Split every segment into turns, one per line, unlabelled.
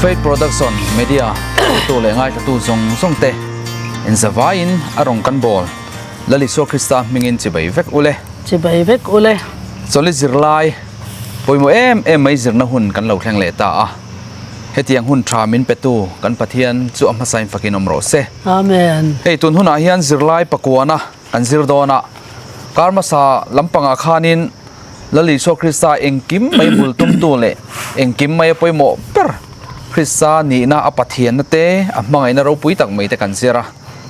Faith Production Media tu leh ngaithlatu zawng zawng te inzavaiin a rawn kan bawl Lal Isua Krista hmingin chibai vek ule.
Chibai vek ule.
Chawlhi zirlai pawimawh em em mai zirna hun kan lo thleng leh ta a. Hetiang hun tha min petu kan Pathian chu a hmasain fakin awm rawh se.
Amen.
Hei tun hunah hian zirlai pakuana kan zir dawn a, kar hmasa lampangah khanin Lal Isua Krista engkim mai bul tumtu leh engkim mai a pawimawh ber Krista nihna a Pathianna te a hmangaihna ropui tak mai te kan zir a.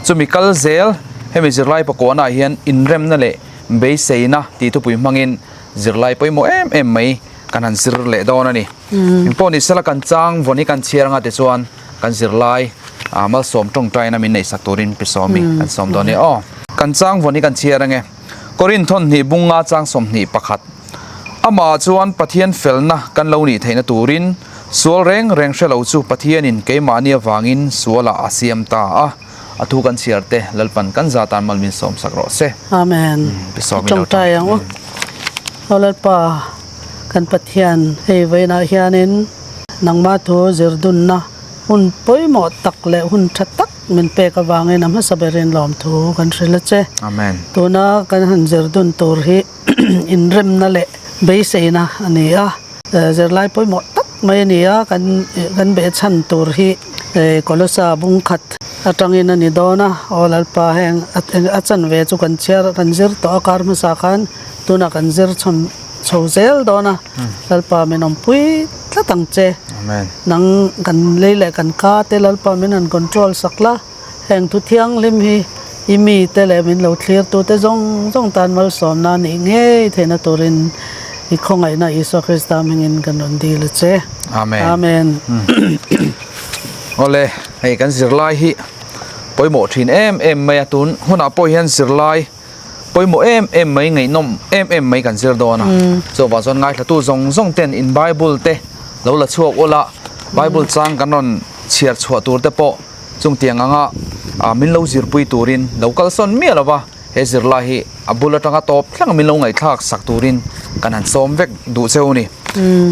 Chumi kal zel hemi zirlai pakuana hian inremna leh beiseina tih thupui hmangin zirlai pawimawh em em mai kan han zir leh dawn a ni. Engpawh ni sela kan chang vawn hi kan chhiar anga tichuan kan zirlai malsawm tawngtaina min neihsak turin pi Sawmi kan sawm dawn a ni aw. Kan chang vawn hi kan chhiar ange. Korinth hnih bunga chang 21. Amah chuan Pathian felna kan lo nih theihna turin sual reng reng hre lo chu Pathianin keimahni avangin sualah a siam ta a. A thu kan chhiar te Lalpan kan za tan mal min sawm sak rawh se.
Amen. Tawngtai ang u. Aw Lalpa kan Pathian hei vawiinah hianin nangmah thu zir dunna hun pawimawh tak leh hun tha tak min pek avangin a hmasa berin lawmthu kan hrilh a che.
Amen.
Tuna kan han zir dun tur hi inremna leh beiseina a ni a. Zirlai pawimawh tak mai a ni a, kan kan behchhan tur hi Kolosa bung khat atangin a ni dawn a, aw Lalpa heng a chanve chu kan chhiar kan zir tawh a kar hmasa khan tunah kan zir chhawn chho zel dawn a, Lalpa min awmpui tlat ang che, nang kan lei leh kan ka te Lalpa min han control sak la, heng thu thianghlim hi i mi te leh min lo thlir tu te zawng zawng tan malsawmna nih ngei theihna turin i khawngaihna Isua Krista hmingin kan rawn dil a che.
Amen.
Amen.
Awle, hei kan zirlai hi pawimawh thin em em mai a, tun hunah pawh hian zirlai pawimawh em em mai ngaihnawm em em mai kan zir dawn a, chuvang chuan ngaithlatu zawng zawng ten in Bible te lo la chhuak ula, Bible chang kan rawn chhiar chhuah tur te pawh Chung tiang anga min lo zirpui turin lo kalsawn miah lo va, he zirlai hi a bul atanga tawp thleng min lo ngaihthlak sak turin kan han sawm vek duh cheu a ni.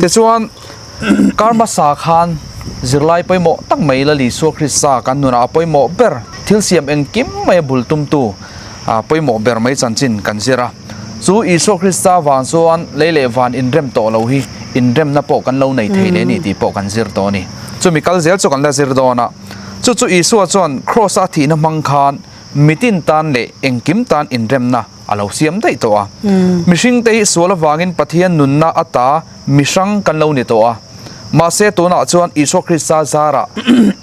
Tichuan, kar hmasa khan zirlai pawimawh tak mai Lal Isua Krista kan nunah a pawimawh ber, thil siam engkim mai a bul tumtu pawimawh ber mai chanchin kan zir a. Chu Isua Krista vang chuan lei leh van inrem tawh lo hi inremna pawh kan lo nei thei leh a ni tih pawh kan zir tawh a ni. Chumi kal zel chu kan la zir dawn a, chu chu Isua chuan Kraws-a thihna hmang khan mitin tan leh engkim tan inremna a lo siam daih tawh a. Mihringte hi sual avangin Pathian nunna ata mihrang kan lo ni tawh a. Mahse tunah chuan Isua Krista zarah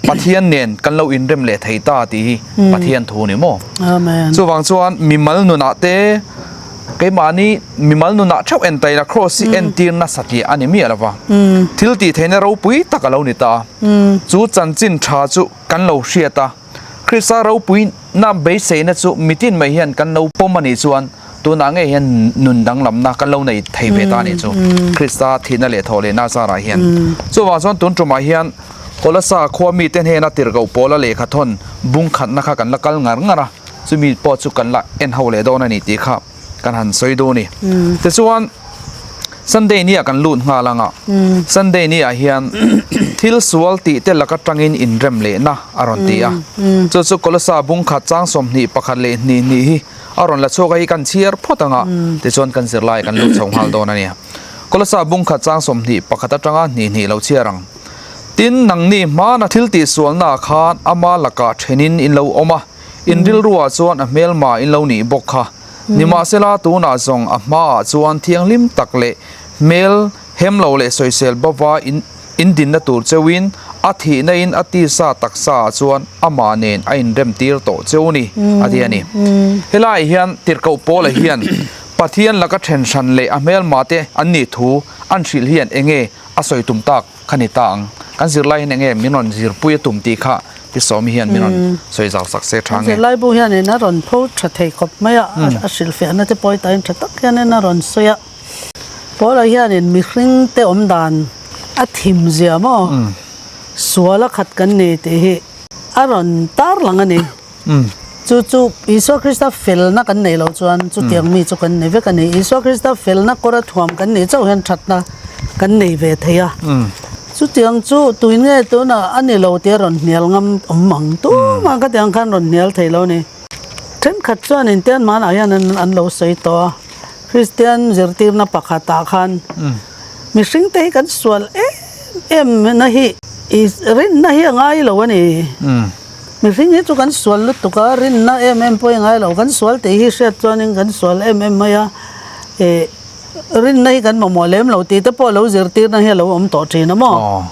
Pathian nen kan lo inrem leh thei ta tih hi Pathian thu ni maw? Chuvang chuan mimal nunah te keimahni mimal nunah theuh en taila Kraws hi entir nasa tih a ni miah lo va. Thil tih theihna ropui tak a lo ni ta a. Chu chanchin tha chu kan lo hriat a. Krista ropuina beiseina chu mitin mai hian kan lo pawm a nih chuan tunah ngei hian nun danglamna kan lo nei thei ve ta a nih chu Krista thihna leh thawh lehna zarah hian. Chuvang chuan tun tumah hian Kolasa khua mite hnena tirhkoh pawla lehkha thawn bung khatna kha kan la kal ngar ngar a, chumi pawh chu kan la en ho leh dawn a ni tih kha kan han sawi duh a ni. Tichuan Sunday ni ah kan lut nghal ang a, Sunday ni ah hian thil sual tih te lak atangin inrem lehna a rawn ti a, chu chu Kolosa bung khat chang 21 leh hnih hnih hi a rawn la chhuak a hi kan chhiar phawt ang a, tichuan kan zirlai kan lut chho nghal dawn a ni. Kolosa bung khat chang 21 atanga hnih hnih lo chhiar ang. Tin, nangni hmana thil tih sualna ah khan ama lakah thenin in lo awm a, in rilruah chuan a hmelma in lo nih bawk kha. Nimahsela tunah zawng a hmaah chuan thianghlim tak leh hmel hem lo leh sawisel bova in indinna tur cheuhin a thihna in a tisa taksa ah chuan amah nen a inrem tir tawh cheu ni a ti a ni. Helaiah hian tirhkoh Paula hian Pathian laka then hran leh a hmelma te an nih thu an hrilh hian enge a sawi tum tak Kha ni ta ang. Kan zirlai hian enge min rawn zirpui a tum tih kha ti Sawmi hian min rawn sawi zau sak se tha nge.
Zirlai bu hianin a rawn pho tha thei khawp mai a, a hrilhfiahna te pawh hetah hian tha tak hianin a rawn sawi a. Paula hianin mihring te awm dan a thim zia maw sual a khat kan ni tih hi a rawn tar lang a ni. Chu chu Isua Krista felna kan neih loh chuan chutiang mi chu kan nei vek a ni. Isua Krista felna kawra thuam kan nih chauh hian thatna kan nei ve thei a. Chutiang chu tuin nge tunah a ni lo tia rawn hnial ngam awm ang tumah khatiang khan rawn hnial thei lo a ni. Thenkhat chuan intian hmanah hian an lo sawi tawh a, Kristian zirtirna pakhatah khan mihring te hi kan sual em em na hi i rinna hi a ngai lo a ni. Mihring hi chu kan sual lutuk a, rinna em em pawh hi a ngai lo, kan sual tih hi hriat chuanin kan sual em em mai a, ih rinna hi kan mamawh lem lo tih te pawh lo zirtirna hi a lo awm tawh thin a maw?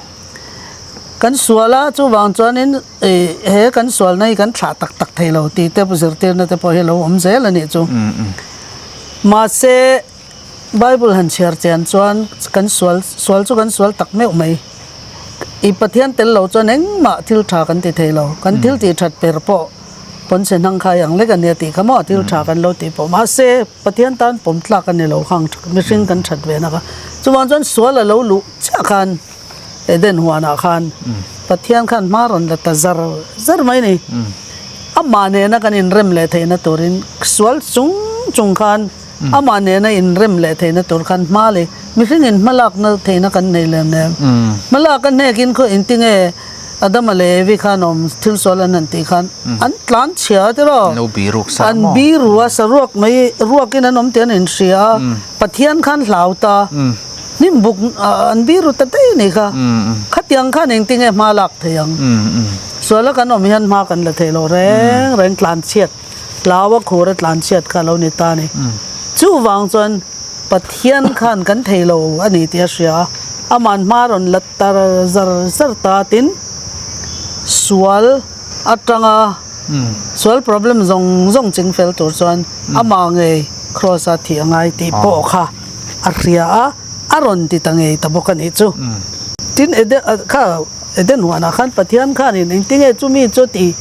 Kan sual a, chuvang chuanin ih he kan sualna hi kan thlah tak tak thei lo tih te zirtirna te pawh hi a lo awm zel a nih chu. Mahse Bible han chhiar chian chuan kan sual sual chu kan sual tak meuh mai. I Pathian tel lo chuan engmah thil tha kan ti thei lo. Kan thil tih that per pawh pawnchhe hnang khai ang lek a nia tih kha maw thil tha kan lo tih pawh. Mahse Pathian tan pawm tlak a ni lo khang mihring kan that ve na kha. Chuvang chuan sual a lo luh chiah khan Eden huanah khan Pathian khan hma rawn la ta zar zar mai a ni. Amah nena kan inrem leh theihna turin sual chung chung khan Amah nena inrem leh theihna tur khan hma leh mihringin hmalakna theihna kan nei lem lem. Hmalak a hnekin khaw engtinge Adama leh Evi khan awm thil sual an han tih khan an tlan chhia tiraw? An biru a, saruak mai ruakin an awm tih an inhria a, Pathian khan hlau ta, hnim buk an biru ta daih a nih kha. Khatiang khan engtinge hma lak thei ang? Suala kan awm hian hma kan la thei lo reng reng tlan chhiat. Hlau a khur a tlan chhiat kha lo ni ta a ni. Chuvang chuan Pathian khan kan thei lo a ni tih a hria a, aman hma rawn la tar zar zar ta tin sual atanga sual problem zawng zawng ching fel tur chuan amah ngei kraws a thih a ngai tih pawh kha a hria a, a rawn ti ta ngei ta bawk a nih chu. Tin Eden kha. Eden huanah khan Pathian khanin engtinge chumi chu ti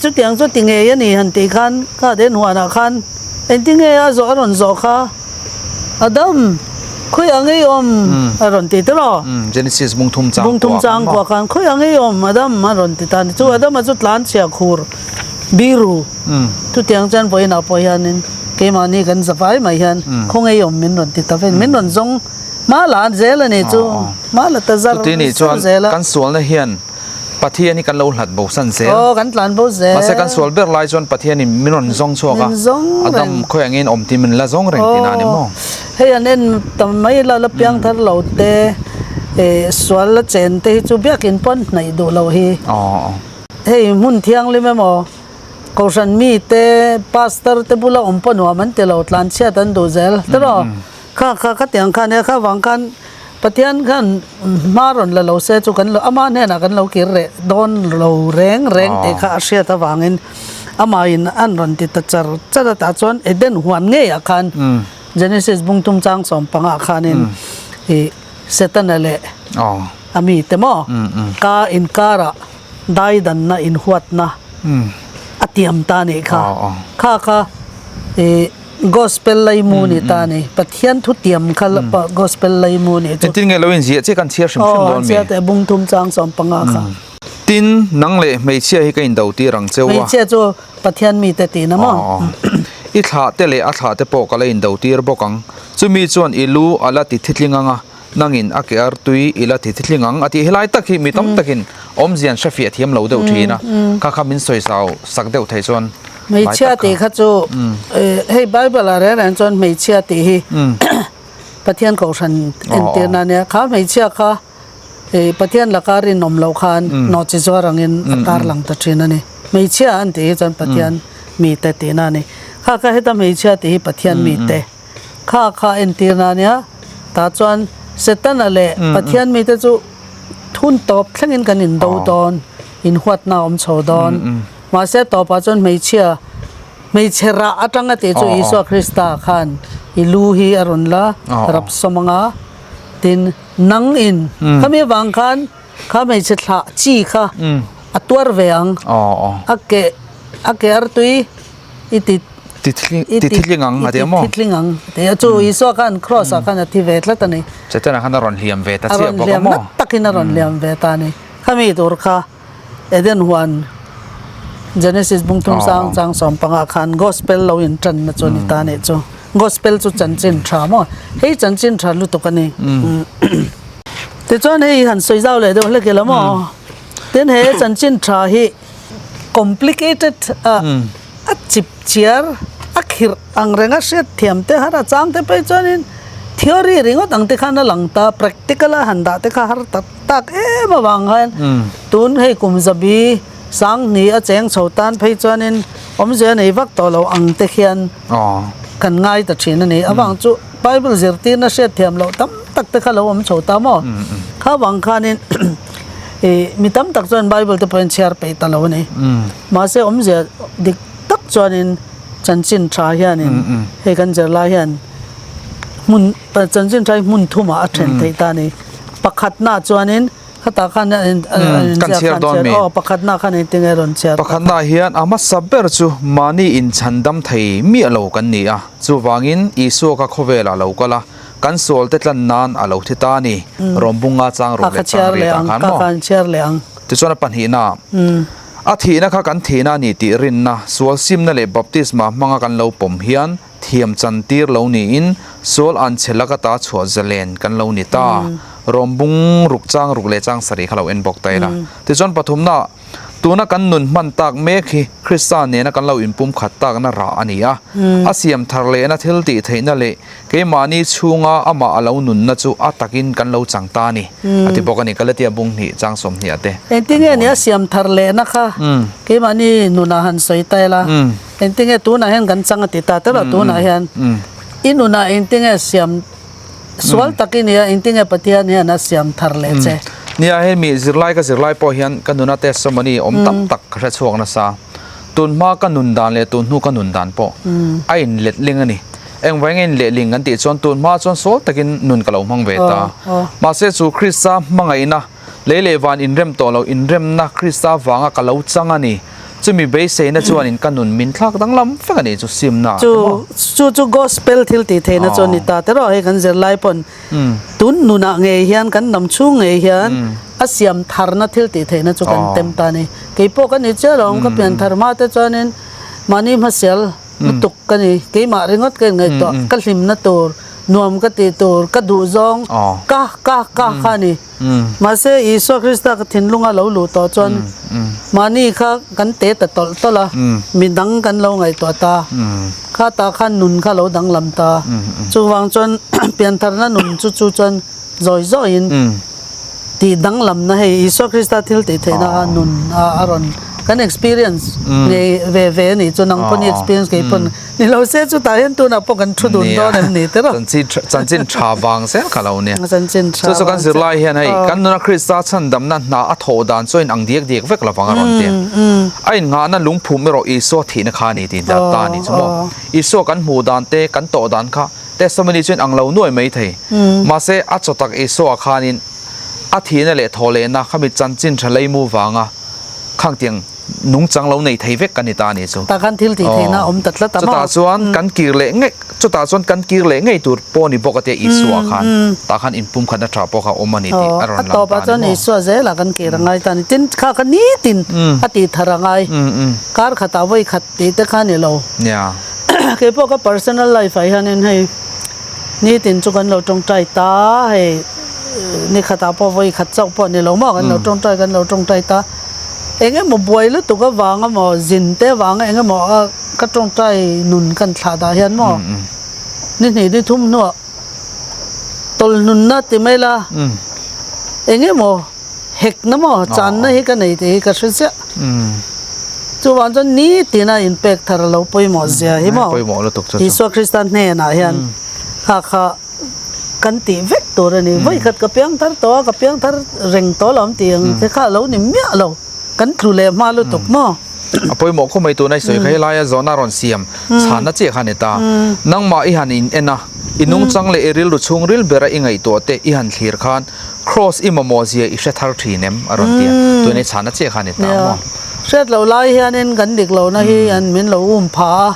chutiang chu ti ngei a ni han tih khan kha Eden huanah khan engtinge a zawh a rawn zawh kha Adam khawiah ngei awm a rawn ti ta maw?
Genesis bungthum chang
kuah bungthum chang kuah khan khawiah ngei awm Adam a rawn ti ta a ni. Chu Adama chu tlanchhia khur biru chutiang chuan vawiinah pawh hianin keimahni kan za vai mai hian khaw ngei awm min rawn ti ta vek min rawn zawng Hma la an zel a ni chu. Hma la ta zar
Chuti nih chuan
zel a.
Kan sualna hian Pathian hi kan lo hlat bo san zel.
Aw kan tlan bo zel.
Mahse kan sual ber lai chuan Pathianin min rawn zawng chhuak a.
Min zawng reng.
A dam khawi angin awm tih min la zawng reng tihna a ni maw?
Hei an en tam mai la la piang thar lo te eh sual la chen te hi chu biakin pawn hnaih duh lo hi.
Aw.
Hei hmun thianghlim emaw Kohhran mi te Pastor te bula awm pawh nuam an ti lo tlan chhiat an duh zel tiraw? Kha kha khatiang khan e kha vang khan Pathian khan hma rawn la lo se chu kan lo ama hnenah kan lo kir reh dawn lo reng reng tih kha a hriat avangin amahin an rawn ti ta char char a tah chuan Eden huan ngeiah khan Genesis bungtum chang sawmpangah khanin ih Setana leh a mite maw ka inkarah daidanna inhuatna a tiam ta a nih kha kha kha ih Gospel laimu ni ta ni. Pathian thu tiam kha gospel laimu ni
chu. Engtin nge lo inziah chiah kan chhiar hrim hrim dawn mi?
Aw, chhiar teh bung thum chang 15 kha.
Tin, nang leh hmeichhia hi ka indo tir ang cheu a.
Hmeichhia chu Pathian mite tihna maw?
I thlah te leh a thlah te pawh ka la indo tir bawk ang. Chumi chuan i lu a la ti thitling ang a, nangin a ke ar tui i la ti thitling ang a tih helai tak hi mi tam takin awmzia an hrefiah thiam lo deuh thin a, kha kha min sawi zau sak deuh thei chuan lai
Hmeichhia
tak kha.
tih kha chu hei Bible ah reng reng chuan hmeichhia tih hi Pathian kohhran entirna a nia, kha hmeichhia kha Pathian laka rinawm loh khan nawhchi zuar angin a tarlang ta thin a ni. Hmeichhia an tih hi chuan Pathian mite tihna a ni. Kha kha heta hmeichhia tih hi Pathian mite. Kha kha entirna a nia, tah chuan Setana leh Pathian mite chu thun tawp thlengin kan indo dawn, inhuatna a awm chho dawn. Mahse tawpah chuan hmeichhia, hmeichhe rah atanga tih chu Isua Krista khan i lu hi a rawn la rap sawm anga, tin nang in khami avang khan kha hmeichhe thlah chi kha a tuar ve ang, a ke a ke artui i ti
Ti thitling ang a ti a maw?
I ti thitling ang a ti a. Chu Isua khan Kraws ah khan a thi ve tlat a ni.
Setana khan a rawn hliam ve ta chiah bawk a maw?
A rawn hliam nat takin a rawn hliam ve ta a ni. Khami tur kha Eden huan Genesis bungthum sang chang 15 khan Gospel lo in tanna chu a ni ta a nih chu. Gospel chu chanchin tha maw? Hei chanchin tha lutuk a ni. Tichuan hei han sawi zau leh deuh hlek ila maw? Tin he chanchin tha hi complicated a a chip chiar a khirh ang renga hriat thiam te har a chang te phei chuanin theory ringawt ang te khan a lang ta practical a han dah te kha har tak tak em avang khan tun hei kum zabi Sanghni a cheng chho tan phei chuanin awmzia nei vak tawh lo ang te khian kan ngai ta thin a ni. Avang chu Bible zirtirna hriat thiam loh tam tak te kha lo awm chho ta maw? Kha vang khanin ih mi tam tak chuan Bible te pawhin chhiar peih ta lo a ni. Mahse awmzia dik tak chuanin chanchin tha hianin hei kan zirlai hian hmun chanchin tha hi hmun thumah a then theih ta a ni. Pakhatnaah chuanin. Khatah khan a in
Kan chhiar dawn mi?
Aw pakhatna khan engtin nge rawn chhiar?
Pakhatna hian a hmasa ber chu mahni inchhandam thei miah lo kan ni a, chuvangin Isua kha khawvelah lo kal a, kan sualte tlan nan a lo thi ta a ni. Rawmbunga chang ruk leh chang riat ah khan maw? Tichuan a pahnihna, a thihna kha kan thihna a ni tih rinna, sual simna leh baptisma hmanga kan lo pawm hian Thiam chantir lo niin sual an chhe laka ta chhuah zalen kan lo ni ta. Rawmbung ruk chang ruk leh chang sarih kha lo en bawk ta ila. Tichuan pathumna, tuna kan nun hman tak mek hi Krista nena kan lo inpum khat takna rah a ni a. A siam thar lehna thil tih theihna leh keimahni chhunga amah a lo nunna chu a takin kan lo chang ta a ni, a ti bawk a ni. Galatia bung hnih chang 20 te.
Engtin nge ni a siam thar lehna kha keimahni nunah han sawi ta ila. Engtinge tunah hian kan chang a ti ta teuh a, tunah hian i nunah engtinge siam sual tak i nia, engtinge Pathian hian a siam thar leh che.
Nia hei mi zirlai ka zirlai pawh hian ka nuna testimony awm tam tak ka hre chhuak nasa. Tun hma ka nun dan leh tun hnu ka nun dan pawh a in let ling a ni. Engvai nge in let ling kan tih chuan tun hma chuan sual takin nun ka lo hmang ve ta. Mahse chu Krista hmangaihna Lei leh van inrem tawh lo, inremna Krista vanga ka lo chang a ni. Chumi beiseina chuanin ka nun min thlak danglam vek a ni chu simna a ti maw?
Chu chu gospel thil tih theihna chu a ni ta tiraw? Hei kan zirlai pawn tun nunah ngei hian kan hnam chhung ngei hian a siam tharna thil tih theihna chu kan tem ta a ni. Kei pawh ka ni chiah lo, ka pian thar hma te chuanin mahni hmasial lutuk ka ni. Keimah ringawt ka inngaihtuah, ka hlimna tur, nuam ka tih tur, ka duhzawng ka ka ka kha a ni. Mahse, Isua Krista ka thinlunga lo luh tawh chuan mahni kha kan te ta tawlh tawlh a, mi dang kan lo ngaihtuah ta. Kha tah khan nun kha lo danglam ta. Chuvang chuan piantharna nun chu chu chuan zawi zawiin tih danglamna hei Isua Krista thil tih theihna kha nun a rawn kan experience ngei ve ve a nih chu nang pawn i experience kei pawn Ni lo se chutah hian tunah pawh kan thu dun dawn em ni tiraw?
Chanchin chanchin tha vang zel kha lo nia.
Chanchin tha
Chu chu kan zirlai hian hei kan nuna Krista chhandamna hna a thawh dan chu a in ang diak diak vek lovang a rawn ti a. A innghahna lungphum erawh Isua thihna kha a ni tih dan ta a ni chu maw. Isua kan hmuh dan te kan tawh dan kha testimony chu in ang lo nuai mai thei. Mahse a chaw tak Isua khanin a thihna leh thawh lehna khami chanchin tha leimu vanga khangtiang nungchang lo nei thei vek ka ni ta a ni chu.
Tah khan thil tih theihna a awm ta tlat a maw?
Chutah chuan kan kir leh ngei, chutah chuan kan kir leh ngei tur pawh a ni bawk a tia Isua khan tah khan inpumkhatna tha pawh kha a awm a ni tih a rawn lang ta a ni maw?
A tawpah chuan Isua zelah kan kir a ngai ta a ni. Tin, kha kha nitin a tih thar a ngai. Kar khatah vawi khat tih te kha a ni lo.
Nia.
Kei pawh ka personal life ah hianin hei nitin chu kan lo tawngtai ta hei ni khatah pawh vawi khat chauh pawh a ni lo maw? Kan lo tawngtai kan lo tawngtai ta. Eng emaw buai lutuk avang emaw zin te avanga eng emaw a ka tawngtai nun kan thlah dah hian maw ni hnih ni thum hnuah tawlhnunna ti mai la eng emaw hekna maw channa hi ka nei tih hi ka hre chiah. Chuvang chuan nitina inpek thar a lo pawimawh zia hi maw Isua Krista hnenah hian kha kha Kan tih vek tur a ni. Vawikhat ka piang thar tawh a, ka piang thar reng tawh lo ang tih ang te kha a lo ni miah lo. Kan tlu leh hma lutuk maw?
A pawimawh khawp mai tuna i sawi kha helaia zawhna rawn siam chhanna chiah kha a ni ta. Nangmah i han in en a, i nungchang leh i rilru chhungril bera i ngaihtuah te i han thlir khan Kraws i mamawh zia i hre thar thin em? a rawn ti a, tuna i chhanna chiah kha a ni ta maw?
Hriat loh lai hianin kan dik lohna hi min lo um phah a.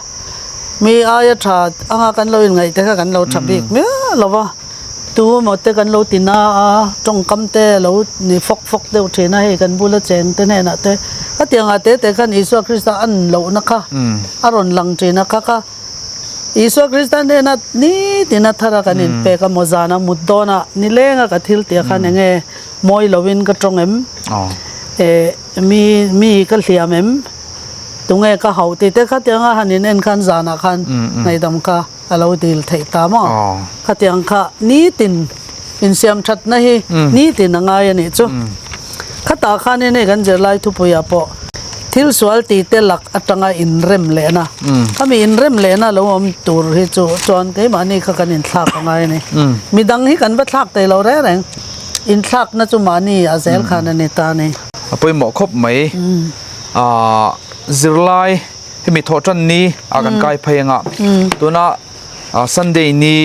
Mi aia tha anga kan lo inngaih te kha kan lo tha bik miah lo va, tu emaw te kan lo ti na a, tawngkam te a lo ni fawk fawk deuh thin a, hei kan bula cheng te hnenah te khatiangah te te khan Isua Krista a an lohna kha a rawn lang thin a, kha kha Isua Krista hnena nitin a thar a kan inpek a maw zana mut dawnah nilenga ka thil tih khan enge mawi loin ka tawng em? Eh mi mi ka hliam em? Tunge ka hauh tih te khatianga han in en khan zanah khan ngaihdam kha a lo dil theih ta maw? Khatiang kha nitin insiam thatna hi nitin a ngai a nih chu. Khatah khanin hei kan zirlai thupuiah pawh thil sual tih te lak atanga inrem lehna, khami inrem lehna lo awm tur hi chu chuan keimahni kha kan inthlak a ngai a ni. Midang hi kan va thlak thei lo reng reng, inthlakna chu mahni a zel khan a ni ta a ni.
A pawimawh khawp mai. Aaa zirlai hemi thawhtan ni a kan kai phei anga tuna Sunday ni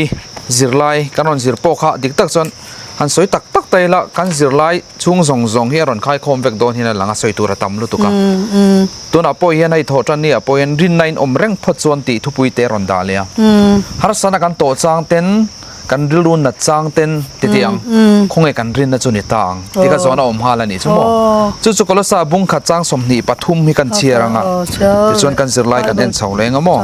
zirlai kan rawn zir pawh kha dik tak chuan Han sawi tak tak ta ila, kan zirlai chhung zawng zawng hi a rawn khaikhawm vek dawn hian a lang a, sawi tur a tam lutuk a. Tunah pawh hian hei thawh tan ni-ah pawh hian rinna in awm reng phawt chuan tih thupui te a rawn dah leh a. Harsana kan tawh chang ten, kan rilru nat chang ten ti tih ang, khawnge kan rinna chu ni ta ang tih kha zawn a awm nghal a nih chu maw. Chu chu Kolosa bungkhat chang 23 hi kan chhiar ang a, tichuan kan zirlai kan en chho leng a maw.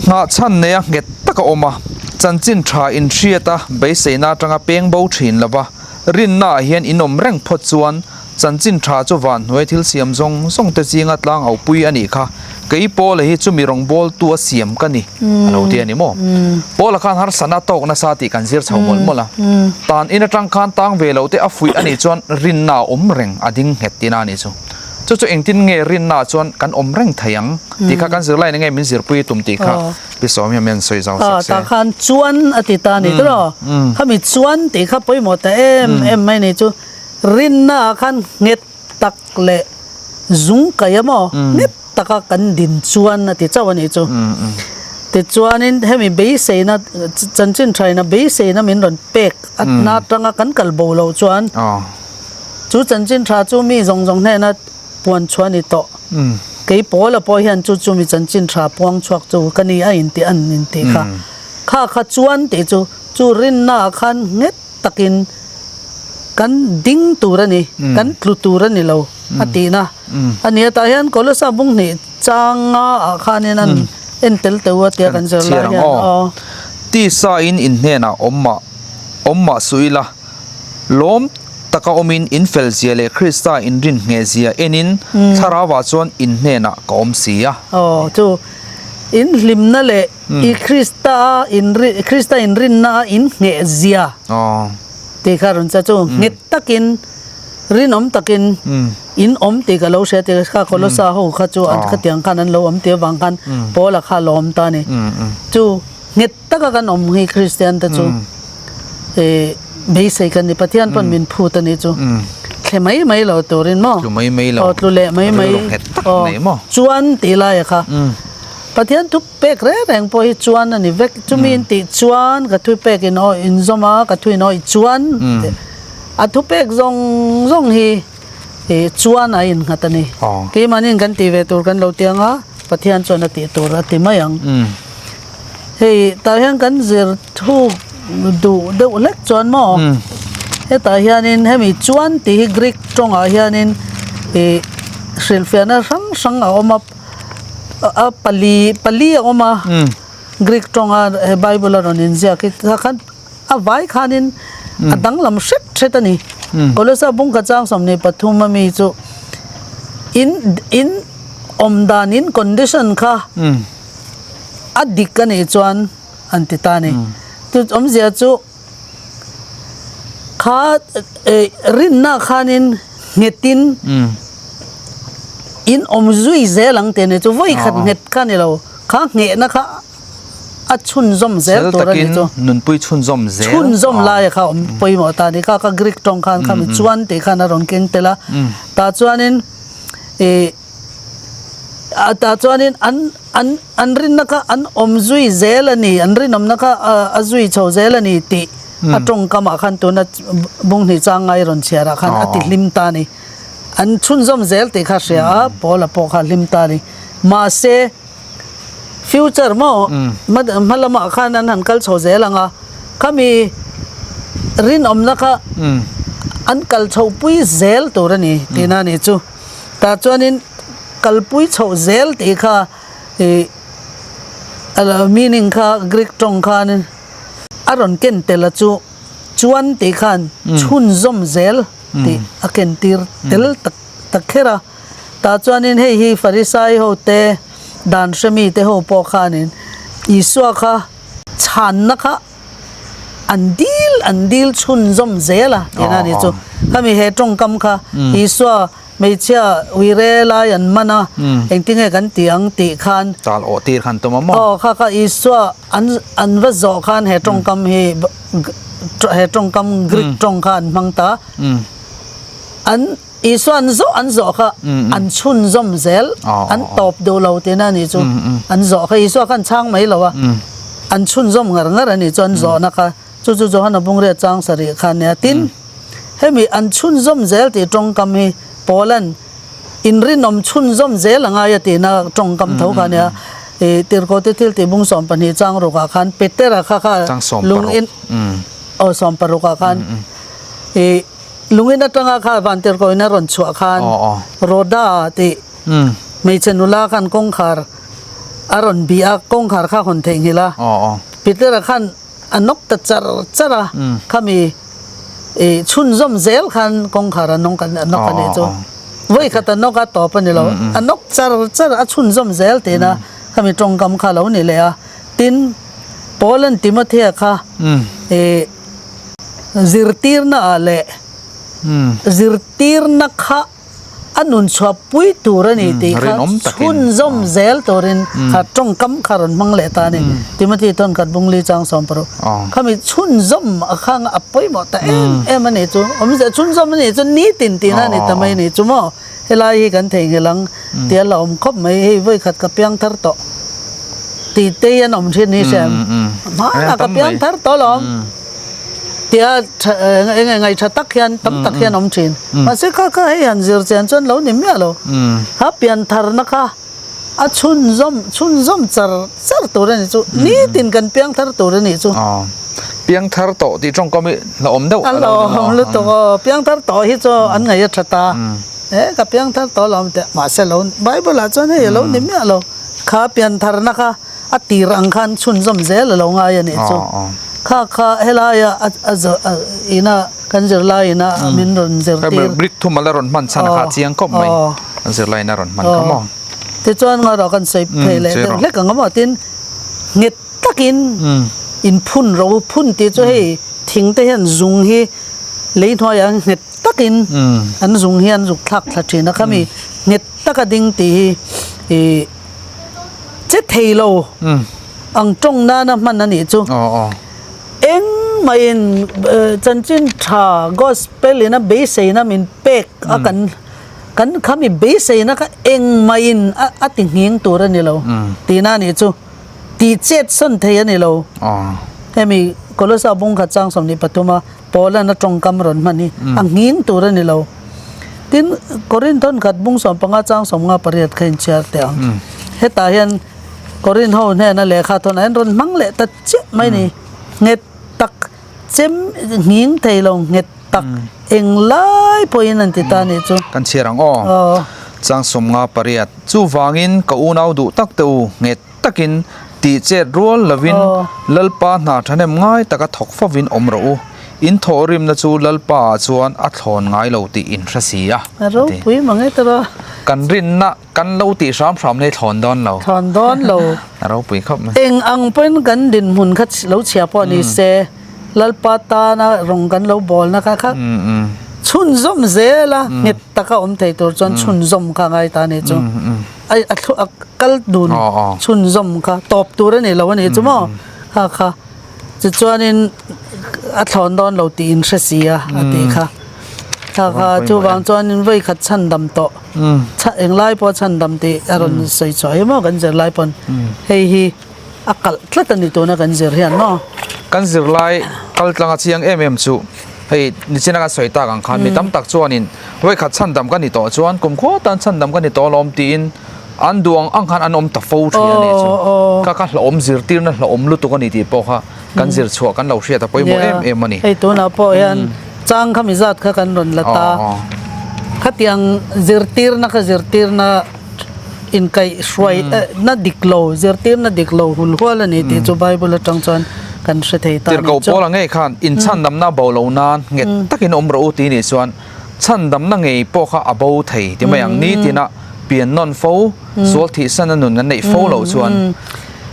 Nghahchhan neia nghet tak a awm a. Chanchin tha inhriat a beiseina atanga peng bo thin lova, rinnaah hian in awm reng phawt chuan chanchin tha chu van hnuai thil siam zawng zawng te zinga tlang au pui a nih kha. Kei Paula hi chumi rawngbawltu a siam ka ni, a lo ti a ni maw? Paula khan harsatna tawk nasa tih kan zir chho mawlh mawlh a. Tan in atang khan tang ve lo te a fuih a nih chuan rinna a awm reng a ding nghet tina a nih chu. Chu chu engtin nge rinnaah chuan kan awm reng thei ang tih kha kan zirlai enge min zirpui tum tih kha. Pi Sawm hian min sawi zau sak se.
Tah khan chuan a ti ta a ni tawh. Khami chuan tih kha pawimawh ta em em mai ni chu rinna ah khan nghet tak leh zung kaih a maw nghet taka kan din chuan a ti chauh a nih chu. Tichuanin hemi beiseina chanchin thaina beiseina min rawn pek na atanga kan kal bo loh chuan chu chanchin tha chu mi zawng zawng hnena puan chhuah a ni tawh. Kei Paula pawh hian chu chu mi chanchin tha puang chhuak chu ka ni a intih an intih kha. Kha kha chuan tih chu chu rinna ah khan nghet takin kan ding tur a ni, kan tlu tur a ni lo a tihna a ni a. Tah hian Kolosa bung hnih changa ah khanin an en tel teuh a tia kan zir lai hian aw.
Tisa in inhnenah awm mah awm mah suh ila. Lawm taka awmin in felzia leh Krista in rin nghehzia enin Thlarauah chuan in hnenah ka awm si a.
Aw, chu in hlimna leh i Krista in Krista in rinna a in nghehzia tih kha rawn che chu nghet takin rinawm takin in awm tih ka lo hria tih kha Kolosa ho kha chu an khatiang khan an lo awm tih avang khan Paula kha a lawm ta a ni. Chu nghet taka kan awm hi Kristian te chu eh beisei kan ni Pathian pawn min phut a nih chu thle mai mai lo turin maw
tlu mai mai lo
aw tlu leh mai mai aw chuan tih lai a kha Pathian thu pek reng reng pawh hi chuan a ni vek chumi in tih chuan ka thu pek in aw in zawm a ka thu in aw i chuan a thu pek zawng zawng hi eh chuan a innghat a ni keimahniin kan tih ve tur kan lo ti ang a Pathian chuan a tih tur a ti mai ang. Hei tah hian kan zir thuk duh deuh hlek chuan maw hetah hianin hemi chuan tih hi Greek tawngah hianin ih hrilhfiahna hrang hrang a awm a a pali pali a awm a Greek tawnga he Bible a rawn inziak hi tah khan a vai khanin a danglam hret hret a ni Kolosa bungkha chang 23 ami chu in in awm dan in condition kha. A dik a nih chuan an ti ta a ni. Chu awmzia chu kha rinna khanin nghetin in awm zui zel ang tih a ni. Chu vawi khat nghet kha a ni lo, kha nghehna kha a chhunzawm zel tur a ni chu.
Nunpui chhunzawm zel.
Chhunzawm laia kha awm pawimawh ta a ni. Kha kha Greek tawng khan khami chuan tih khan a rawn keng tel a. Tah chuanin ih. Tah chuanin an an an rinna kha an awm zui zel a ni, an rinawmna kha a zui chho zel a ni tih a tawngkamah khan tuna bunghnih changai rawn chhiarah khan a ti hlim ta a ni. An chhunzawm zel tih kha hria a, Paula pawh kha a hlim ta a ni. Mahse, future maw hma lamah khan an han kal chho zel ang a, khami rinawmna kha an kal chhohpui zel tur a ni tihna a nih chu. Tah chuanin kalpui chhoh zel tih kha ih A meaning kha Greek tawng khanin a rawn ken tel a chu chuan tih khan chhunzawm zel tih a ken tir tel tak tak kher a. Tah chuanin hei hi Farisai ho te dan hremi te ho pawh khanin Isua kha chhanna kha an dil an dil chhunzawm zel a tihna a ni chu. Khami he tawngkam kha Isua Hmeichhia uire lai an man a, engtinge kan ti ang tih khan.
Tal awh tir khan tum a maw?
Aw, kha kha Isua an an va zawh khan he tawngkam hi he tawngkam Greek tawng kha an hmang ta. An Isua an zawh an zawh kha an chhunzawm zel, an tawp duh lo tihna a nih chu. An zawh kha Isua khan chhang mai lo a, an chhunzawm ngar ngar a nih chu an zawhna kha. Chu chu Johana Bungriat chang sarih kha nia. Tin, hemi an chhunzawm zel tih tawngkam hi Paula'n inrinawm chhunzawm zel a ngai a tihna tawngkam tho kha nia. I Tirhkote thil tih bung 12 chang rukah khan Petera kha kha lung in aw 16 ah khan i lung in atanga kha van Tirhkoin a rawn chhuah khan Rhoda tih hmeichhe nula khan kawngkhar a rawn bih a, kawngkhar kha hawn theihnghilh a. Petera khan A nawk ta char char a, khami i chhunzawm zel khan kawngkhar a nawk a nawk a nih chu. Vawi khat a nawk a tawp a ni lo, a nawk char char a chhunzawm zel tihna khami tawngkam kha lo ni leh a. Tin, Paul-a'n Timothea kha i zirtirna ah leh zirtirna kha A nun chhuah pui tur a ni tih kha chhunzawm zel turin kha tawngkam kha rawn hmang leh ta a ni. Timothy tawn khat bungli chang 16. Khami chhunzawm a khang a pawimawh ta em em a nih chu. Awmzia chhunzawm a nih chu nitin tihna a ni ta mai a nih chu maw. Helai hi kan theihnghilh ang tih a la awm khawp mai. Hei vawi khat ka piang thar tawh tih te hi an awm thin hi hria em? Hmanah ka piang thar tawh alawm. Tia eng nge ngaih tha tak hian tam tak hian awm thin. Mahse kha kha hei han zir chian chuan lo ni miah lo. Kha pian tharna kha a chhunzawm chhunzawm char char tur a ni chu. Nitin kan piang thar tur a nih chu.
Piang thar tawh tih tawngkam hi hlauhawm deuh
a lo ni lutuk aw. Piang thar tawh hi chu an ngaih a tha ta. E ka piang thar tawh lo teh mahse lo Bible ah chuan hei a lo ni miah lo. Kha pian tharna kha A tir ang khan chhunzawm zel a lo ngai a nih chu. Kha kha helaia a ina kan zirlaiin a min rawn zirtir.
Greek thumal a rawn hman chhan a kha chiang khawp mai. Kan zirlaiin a rawn hman kha maw.
Tichuan ngarawh kan sawi phei leh deuh hlek ang a maw tin nghet takin in phun ro phun tih chu hei thing te hian zung hi lei hnuaiah nghet takin an zung hi an zuk thlak thla thin a khami nghet taka ding tih hi ih Che thei lo ang tawng nana hman a nih chu. Engmahin chanchin tha gospel in a beiseina min pek a kan kan khami beiseina kha engmahin a ti nghing tur a ni lo tihna a nih chu. Tih chet sawn thei a ni lo. Hemi Kolosa bung khat chang 23 a Paula'n a tawngkam rawn hman hi a nghing tur a ni lo. Tin, Korinth hawn khat bung 15 chang 58 kha inchhiar teh ang. Hetah hian Korinth ho hnena lehkha thawnah hian rawn hmang leh ta chiah mai ni. Nghet tak chem nghing thei lo nghet tak eng lai pawhin an ti ta a nih chu.
Kan chhiar ang aw. Chang 58. Chuvangin ka unau duh tak te u, nghet takin tih chet rual lovin Lalpa hna thahnem ngai taka thawk fovin awm rawh u. In thawhrimna chu Lalpa ah chuan a thlawn ngai lo tih in hre si a,
a ti. Ropui mang e tawh a.
Kan rinna kan lo tih hram hram nei thlawn dawn lo.
Thlawn dawn lo.
A ropui khawp mai.
Eng ang pawhin kan dinhmun kha lo chhia pawh ni se, Lalpa tana rawng kan lo bawlna kha kha chhunzawm zel a, nghet taka awm thei tur chuan chhunzawm kha a ngai ta a nih chu. Ai a thlu a kal dun chhunzawm kha tawp tur a ni lo a nih chu maw kha kha tichuanin a thlawn dawn lo tih in hre si a a tih kha kha kha chuvang chuanin vawi khat chhan dam tawh englai pawh chhan dam tih a rawn sawi chhuah hi maw kan zirlai pawn hei hi a kalh tlat a ni tuna kan zir hian maw.
Kan zirlai kal tlang a chiang em em chu hei nichina kan sawi tak ang khan mi tam tak chuanin vawi khat chhandam ka ni tawh chuan kum khaw tan chhandam ka ni tawh alawm tiin an duh ang ang khan an awm ta fo thin a nih chu. Ka kha hlauhawm zirtirna hlauhawm lutuk a ni tih pawh kha kan zir chhuah kan lo hriat a pawimawh em em a ni.
Hei tunah pawh hian chang kha mi zat kha kan rawn la ta. Khatiang zirtirna kha zirtirna. Inkaihhruai na dik lo, zirtirna dik lo hul hual a ni tih chu Bible atang chuan kan hre thei ta a ni
Tirhkoh
chu.
Paula ngei khan inchhandamna bo lo nan nghet takin awm rawh u tih nih chuan chhandamna ngei pawh kha a bo thei ti mai ang. Nitina pian nawn fo, sual thihsan a nun kan neih fo loh chuan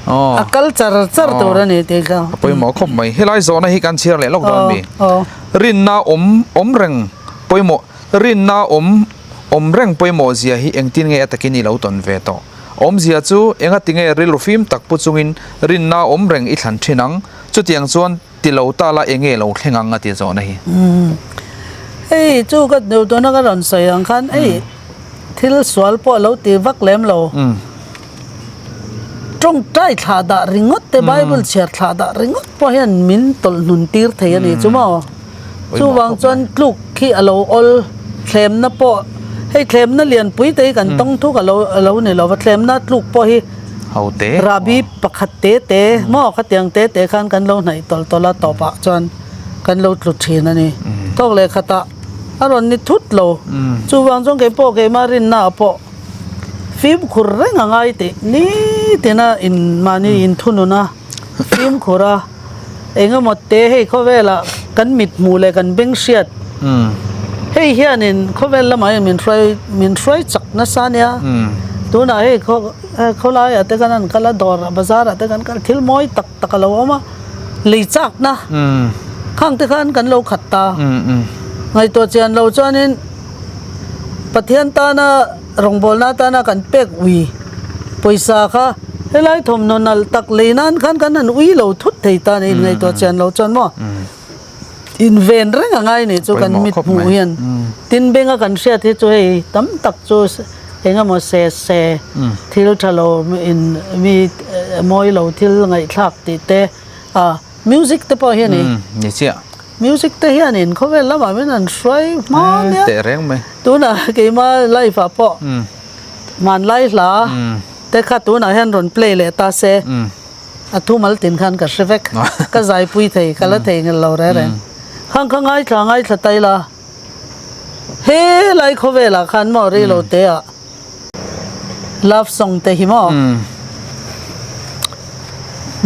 aw.
A kal char char tur a ni tih kha.
A pawimawh khawp mai. Helai zawhna hi kan chhiar leh lawk dawn mi. Rinna awm awm reng pawimawh rinna awm Awm reng pawimawh zia hi engtin nge a takin i lo tawn ve tawh? Awmzia chu engati nge rilru fim tak pu chungin rinna awm reng i thlan thin ang? Chutiang chuan ti lo ta la enge lo thleng ang a ti zawhna hi.
Hei chu ka duh tuna ka rawn sawi ang khan hei thil sual pawh lo ti vak lem lo. Tawngtai thlah dah ringawt te Bible chhiar thlah dah ringawt pawh hian min tawlh hnun tir thei a ni chu maw? Chuvang chuan tluk khi a lo awl, thlemna pawh hei thlemna lianpui te hi kan tawng thuk a lo a lo ni lo va, thlemna tluk pawh hi rahbi pakhat te te maw khatiang te te khan kan lo hnaih tawlh tawlh a tawpah chuan kan lo tlu thin a ni. Thawk leh khatah a rawn ni thut lo. Chuvang chuan keipawh keimah rinna ah pawh fimkhur reng a ngai tih nitina in mahni inthunun a fimkhur a. Engemaw te hei khawvelah kan mit hmuh leh kan beng hriat hei hianin khawvel lamah hian min hruai min hruai chak nasa ania tunah hei khaw khawlaiah te khan an kal a dawr ah bazar ah te kan kal thil mawi tak tak a lo awm a lei chakna khang te khan kan lo khat ta ngaihtuah chian lo chuanin Pathian tana Rawngbawlna atana kan pek ui pawisa kha helai thawmhnaw nalh tak lei nan khan kan han ui lo thut thei ta a ni inngaihtuah chian lo chuan maw inven reng a ngai nih chu kan mit hmuh hian tin benga kan hriat hi chu hei tam tak chu eng emaw se se thil tha lo in mi mawi lo thil ngaihthlak tih te a music te pawh hi a ni. Music te hianin khawvel lamah min han hruai hma nia.
Teh reng mai.
Tunah keima life ah pawh hmanlai hla te kha tunah hian rawn play leh ta se a thumal tin khan ka hre vek. Ka zaipui thei, ka la thei ngel lo reng reng. Khang kha ngaithla ngaithla ta ila helai khawvelah khan maw rilo te ah Love song te hi maw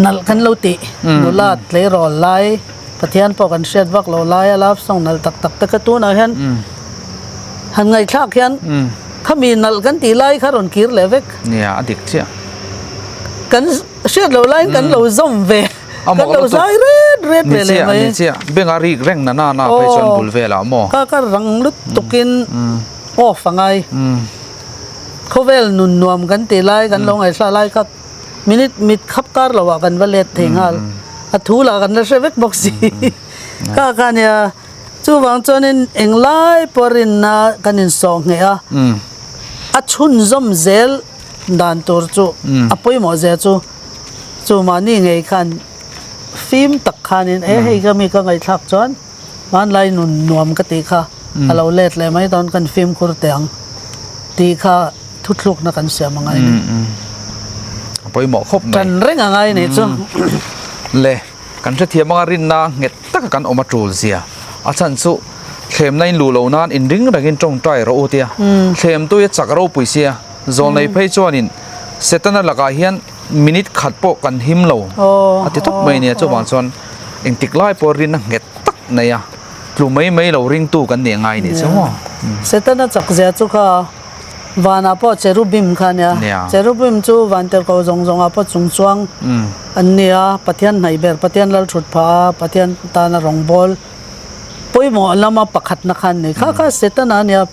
nalh kan lo tih nula tleirawl lai Pathian pawh kan hriat vak lo lai a love song nalh tak tak te kha tunah hian han ngaihthlak hian khami nalh kan tih lai kha rawn kir leh vek.
Nia a dik chiah.
Kan hriat loh laiin kan lo zawm ve kan lo zai ret ret ve leh mai.
Ni chiah benga rik reng na na na phei chuan bul velah maw.
Ka ka rang lutukin. Off a ngai. Khawvel nun nuam kan tih lai kan lo ngaihhla lai kha minute mit khap kar lo ah kan va let thei nghal. A thu lah kan la hre vek bawk si. Kha kha nia chuvang chuanin englai pawh rinna kan insawh ngheh a, a chhunzawm zel dan tur chu a pawimawh zia chu chu mahni ngei khan fim tak khanin e hei ka mi ka ngaihthlak chuan Hmanlai nun nuam ka tih kha a lo let leh mai dawn kan fimkhur teh ang tih kha thuthlukna kan siam a ngai ni.
A pawimawh khawp mai.
Tan reng a ngai nih chu.
Le, kan hrethiam anga rinna nghet taka kan awm a tul zia. A chhan chu thlemna in luh loh nan in ring rengin tawngtai rawh u tia. Thlem tui a chak ropui sia. Zawlnei phei chuanin Setana lakah hian minute khat pawh kan him lo a ti tawp mai nia chuvang chuan engtik lai pawh rinna nghet tak nei a tlu mai mai lo ringtu kan nih ngai nih chu maw.
Setana chak zia chu kha vanah pawh cherubim kha nia cherubim chu van tirhkoh zawng zawngah pawh chung chuang an nia Pathian hnaih ber Pathian lal thut phah a Pathian tana rawngbawl pawimawh lama pakhatna kha an ni kha kha Setana nia.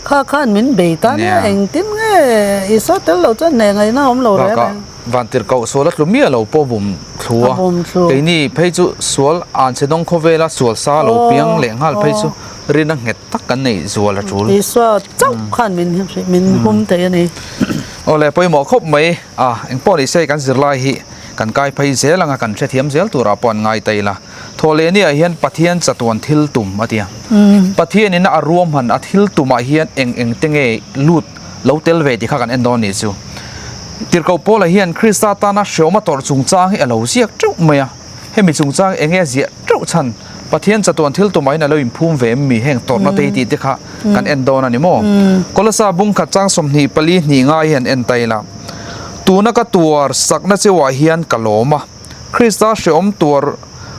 Kha khan min bei ta nia engtin nge Isua tel lo chuan hneh ngaihna awm lo reng reng.
Vantirhkoh sual a tlu miah lo pawh bum thlu a, keini phei chu sual an che dawng khawvela sual sa lo piang leh nghal phei chu rin a nghet tak kan neih zual a tul.
Isua chauh khan min min hum thei a ni.
Awle pawimawh khawp mai a, engpawh ni se kan zirlai hi kan kai phei zel anga kan hrethiam zel turah pawh an ngai ta ila. Thawhlehniah hian Pathian chatuan thil tum a ti a. Pathianin a ruahman a thil tumah hian eng eng te nge lut lo tel ve tih kha kan en dawn nih chu. Tirhkoh Paula hian Krista tana hreawm a tawrh chungchang hi a lo ziak teuh mai a. Hemi chungchang eng nge a ziah teuh chhan? Pathian chatuan thil tumah hian a lo inphum ve em mi heng tawrhna te hi tih te kha kan en dawn a ni maw? Kolosa bungkhat chang 24 hnih ngai hi an en ta ila. Tuna ka tuar sakna cheuah hian ka lawm a, Krista hrehawm tuar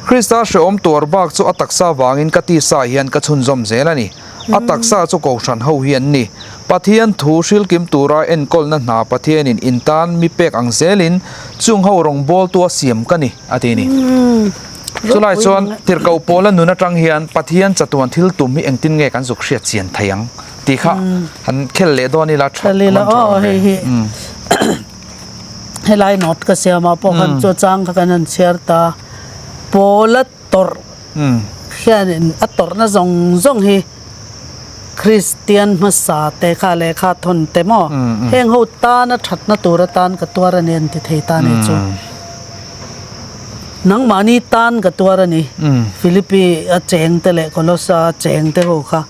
Krista hrehawm tuar bak chu a taksa vangin ka tisa hian ka chhunzawm zel a ni. A taksa chu Kohhran ho hi an ni. Pathian thu hrilkim tura enkawlna hna Pathianin in tan mi pek ang zelin chung ho rawngbawltu a siam ka ni, a ti a ni. Chulai chuan Tirhkoh Paula nun atang hian Pathian chatuan thil tum hi engtin nge kan zuk hriat chian thei ang tih kha han khel leh dawn ila tha man tha awm ve.
Helai note ka siamah pawh khan chu chang kha kan han chhiar ta. Paula tawrh hianin a tawrhna zawng zawng hi Kristian hmasa te kha lehkha thawn te maw heng ho tana thatna tur atan ka tuar a ni an ti thei ta nih chu. Nangmahni tan ka tuar a ni Philippi a cheng te leh Kolosa a cheng te ho kha.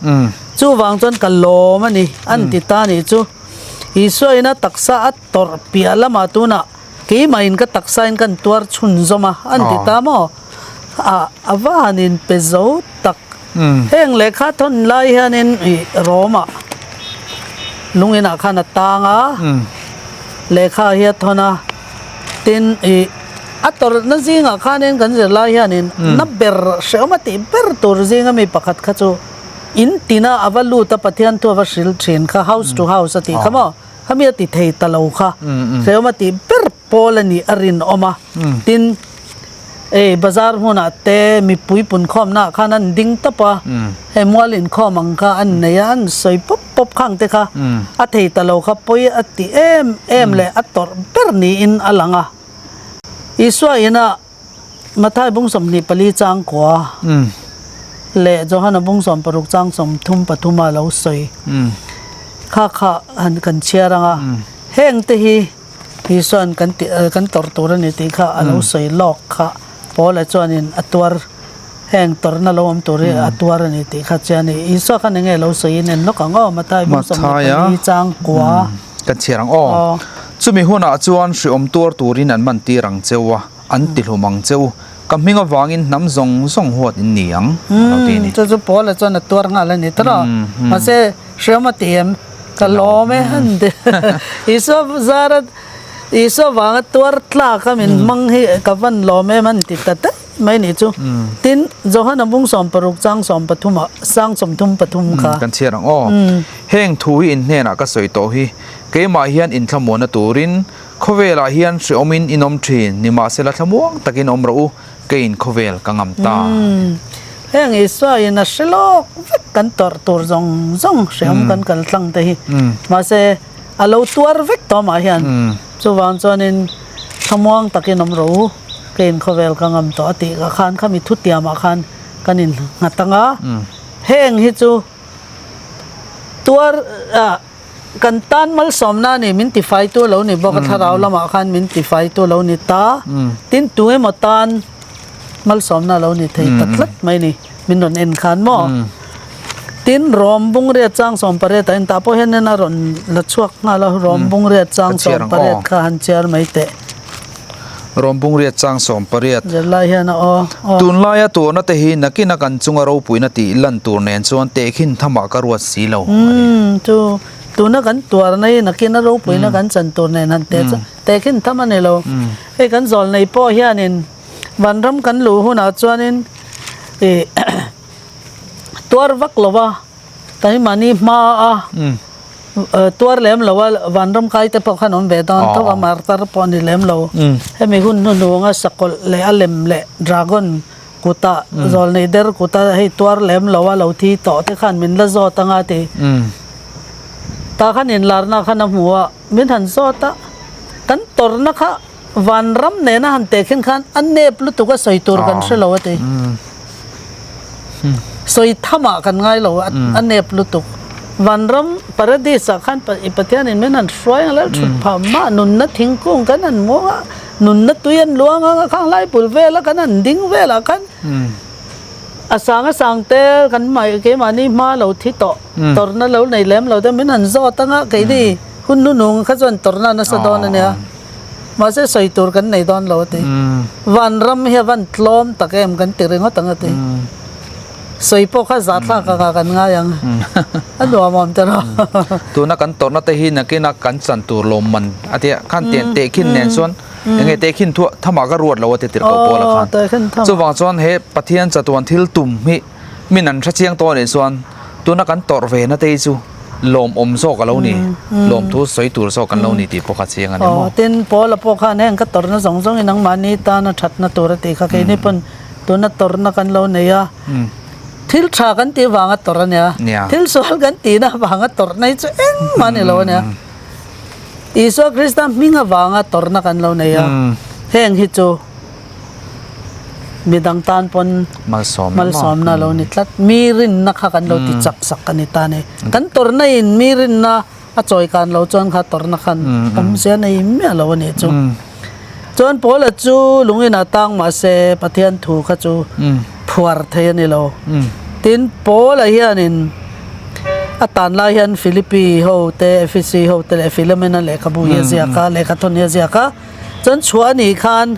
Chuvang chuan ka lawm a ni an ti ta nih chu. Isua ina taksa a tawrh piah lamah tunah Keimahin ka taksain kan tuar chhunzawm a, an ti ta maw? A a va han inpe zo tak. Heng lehkha thawn lai hianin ih Rome-ah lungin ah khan a tang a, lehkha hi a thawn a, tin ih a tawrhna zingah khanin kan zir lai hianin na ber hrehawm a tih ber tur zinga mi pakhat kha chu in tina a va lut a Pathian thu a va hrilh thin kha house to house a tih kha maw? Khami a ti thei ta lo kha hrehawm a tih ber pawl a nih a rinawm a, tin ei bazar hmunah te mipui punkhawmna ah khan an ding tawp a, hei mual inkhawm ang kha an nei a, an sawi pawp pawp khang te kha a thei ta lo kha pawi a ti em em leh a tawrh ber niin a lang a. Isua ina Mathai bung 24 chang kua leh Johana bung 60 chang 33 a lo sawi kha kha han kan chhiar ang a, heng te hi Isua'n kan tih kan tawrh tur a ni tih kha a lo sawi lawk kha Paula chuanin a tuar heng tawrhna lo awm tur hi a tuar a ni tih kha chian a ni. Isua khan eng nge lo sawiin en lawk ang aw Mathai bung 24 chang kua.
Kan chhiar ang aw. Chumi hunah chuan hriawm tuar turin an man tir ang cheu a, an ti hlum ang cheu. Ka hming avangin hnam zawng zawng huat in ni ang, a lo ti a ni.
Chu chu Paula chuan a tuar nghal a ni tawrh a. Mahse, hriawm a ti em? Ka lawm e han ti. Isua zara, Isua vanga tuar tlak a min hmang hi ka van lawm em han ti ta daih mai ni chu. Tin, Johana bung 60 chang 13 ah, sang 33 kha.
Kan chhiar ang aw. Heng thu hi in hnenah ka sawi tawh hi. Keimah hian inthlamuanna turin khawvelah hian hrehawmin in awm thin, nimahsela thlamuang takin awm rawh u, keiin khawvel ka ngam ta.
Heng Isua in a hre lawk vek kan tawrh tur zawng zawng hrehawm kan kal tlang te hi. Mahse a lo tuar vek tawh mah hian chuvang chuanin thlamuang takin awm rawh u, keiin khawvel ka ngam tawh a tih khan khami thutiamah khan kan innghat ang a, heng hi chu tuar ah. Kan tan malsawmna a ni, min tifaitu a lo ni bawk a, thlarau lamah khan min tifaitu a lo ni ta. Tin, tu emaw tan malsawmna a lo ni thei ta tlat mai ni, min rawn en khan maw? Tin, Rom bungriat chang 18 ah entah pawh hian a rawn la chhuak nghal a, Rom bungriat chang 18 kha han chhiar mai teh.
Rom bungriat chang 18.
Zirlai hian a aw.
Tunlaia tuarna te hi nakina kan chunga ropuina tih lan tur nen chuan tehkhin thamah ka ruat si lo a
ni. Chu tuna kan tuarna hi nakina ropuina kan chan tur nen han teh chu tehkhin tham a ni lo. Hei kan zawl nei pawh hianin vanram kan luh hunah chuanin ih tuar vak lova keimahni hmaa Tuar lem lo a, vanram kai te pawh khan awm ve dawn tho a, martar pawh a ni lem lo. Hemi hun hnuhnunga sakawlh leh a lem leh dragon kuta zawlnei der kuta hei tuar lem lo a lo thi tawh te khan min la zawt anga ti. Tah khan inlarna khan a hmu a, min han zawt a, kan tawrhna kha vanram nena han tehkhin khan a nep lutuk a sawi tur kan hre lo a ti. Sawi thamah kan ngai lo a nep lutuk. Vanram paradis ah khan Pathian in min han hruai ang lal thut phah mah nunna thingkung kan han muang a, nunna tui an luang ang a khang lai bul vel a kan han ding vel ah khan a sang a sang te kan mai keimahni hma lo thi tawh tawrhna lo nei lem lo te min han zawt ang a keini hun hnunung kha chuan tawrhna nasa dawn a nia. Mahse sawi tur kan nei dawn lo a ti. Vanram hi a van tlawm tak em kan ti ringawt ang a ti. Sawi pawh kha zahthlak anga kan ngai ang. A nuam awm ta lo.
Tuna kan tawrhna te hi nakina kan chan tur lawmman a tia khan tian tehkhin nen chuan enge tehkhin thu thamah ka ruat lo a ti tirh ko pawl a khan. Chuvang chuan he Pathian chatuan thil tum hi min an hre chiang tawh anih chuan tuna kan tawrh ve na te hi chu lawmawm zawk a lo ni, lawmthu sawi tur zawk kan lo ni tih pawh kha chiang a ni maw.
Tin, Paula pawh khan heng ka tawrhna zawng zawngin nangmahni tana thatna tur a tih kha keini pawn Tuna tawrhna kan lo nei a, thil tha kan tih vanga tawrh a nia, thil sual kan tihna vanga tawrhna hi chu engmah a ni lo a nia. Isua Krista hming avanga tawrhna kan lo nei a, heng hi chu midang tan pawn malsawmna a lo ni tlat. Mi rinna kha kan lo ti chak sak a ni ta a ni. Kan tawrhna in mi rinna A chawi kan lo chuan kha tawrhna khan awmzia nei miah lo a nih chu. Chuan Paula chu lungin a tang mahse Pathian thu kha chu phuar thei a ni lo. Tin, Paula hianin a tan lai hian Philippi ho te, Ephesi ho te leh Philemon-a lehkhabu hi a ziak a, lehkhathawn hi a ziak a. Chuan chhuah a nih khan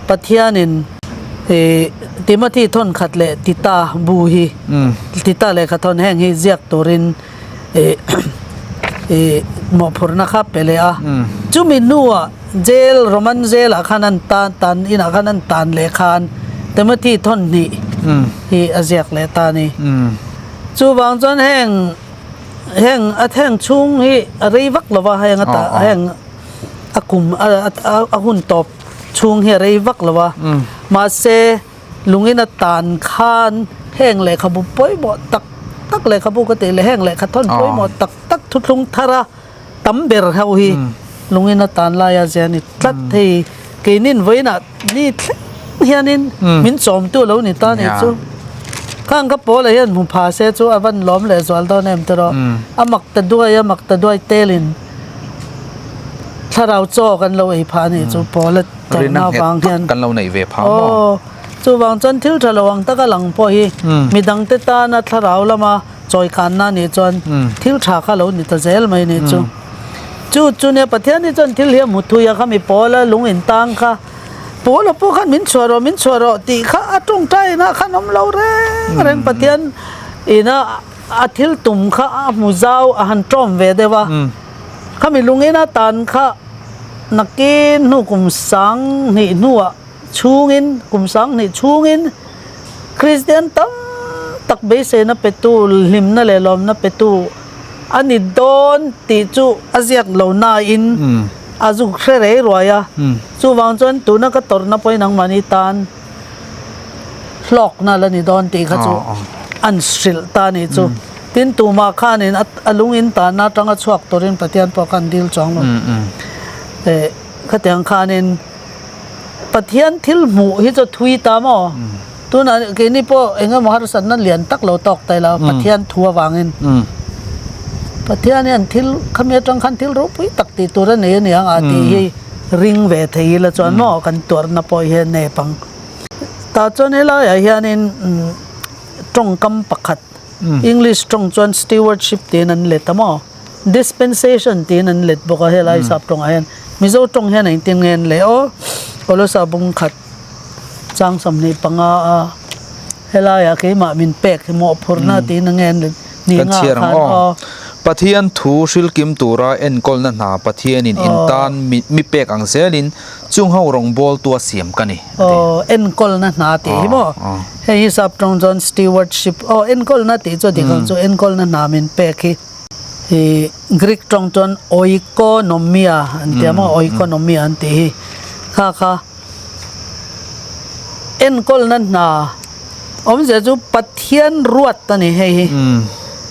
Pathianin Timothy thawnkhat leh Tita bu hi, Tita lehkhathawn heng hi ziak turin ih mawhphurhna kha pe leh a chumi hnuah jail Roman jail ah khan an tan tan inah khan an tan leh khan Timothy thawn hnih hi a ziak leh ta a ni chuvang chuan heng heng a heng chhung hi a rei vak lo va heng a tah heng a kum a hun tawp chhung hi a rei vak lo va mahse. Lungin a tan khan heng lehkhabu pawimawh tak tak lehkhabu ka tih leh heng lehkha thawn pawimawh tak tak thuthlung thara tam ber ho hi lungin a tan laia zia a ni tlat hei. Keinin vawiinah ni thleng hianin min chawmtu lo ni ta nih chu. Khang ka pawlah hian hmu pha se chu a van lawm leh zual dawn em tiraw. A mak ta duai a mak ta duai telin thlarau chaw kan lo ei phah a nih chu pawla.
Rina nghet tak kan lo neih ve phah maw?
Aw, chuvang chuan thil tha lo ang taka lang pawh hi midangte tana thlarau lama chawikanna nih chuan thil tha kha lo ni ta zel mai nih chu. Chu chu nia Pathian hi chuan thil hi a hmu thui a kha mi pawla lung intang kha pawla pawh khan min chhuah rawh min chhuah rawh tih kha a tawngtai inah khan awm lo reng reng Pathian ina a thil tum kha a hmu zau a han tawm ve deuh a khami lung ina tan kha Nakin hnu kum 2000 hnuah chhungin, kum 2000 chhungin Kristian tam tak beiseina petu, hlimna leh lawmna petu a ni dawn tih chu a ziak lo nain a zuk hre rei ruai a. Chuvang chuan tuna ka tawrhna pawhin nangmahni tan hlawkna la ni dawn tih kha chu an hrilh ta a nih chu. Tin, tumah khanin a lung in tanna atanga chhuak turin Pathian pawh khan dil chuang lo. Eh, khatiang khanin Pathian thil hmuh hi chu thui ta maw? Tunah keini pawh eng emaw harsatna lian tak lo tawk ta ila Pathian thu avangin Pathian hian thil khami atang khan thil ropui tak tih tur a nei a niang a tih hi ring ve thei ila chuan maw kan tuarna pawh hian nep ang. Tah chuan helaiah hianin tawngkam pakhat English tawng chuan stewardship tiin an let a maw? Dispensation tiin an let bawk a helai sap tawngah hian. Mizo tawng hian engtin nge an leh aw? Kolosa bung khat chang 25 a helaiah keimah min pek hi mawhphurhna tiin enge an let ni
Kan
nga
chhiar ang
khan
aw.
aw.
Pathian thu hrilkim tura enkawlna hna Pathianin in tan mi pek ang zelin Chung ho rawngbawl tua siam ka ni,
a ti. Aw, enkawlna hna tih hi maw? Hei hi sap tawng chuan stewardship, aw enkawlna tih chu dik ang chu, enkawlna hna min pek hi. Hi Greek tawng chuan oikonomia an ti a maw, oikonomia an tih hi. Kha kha enkawlna hna awmzia chu Pathian ruat a ni hei hi.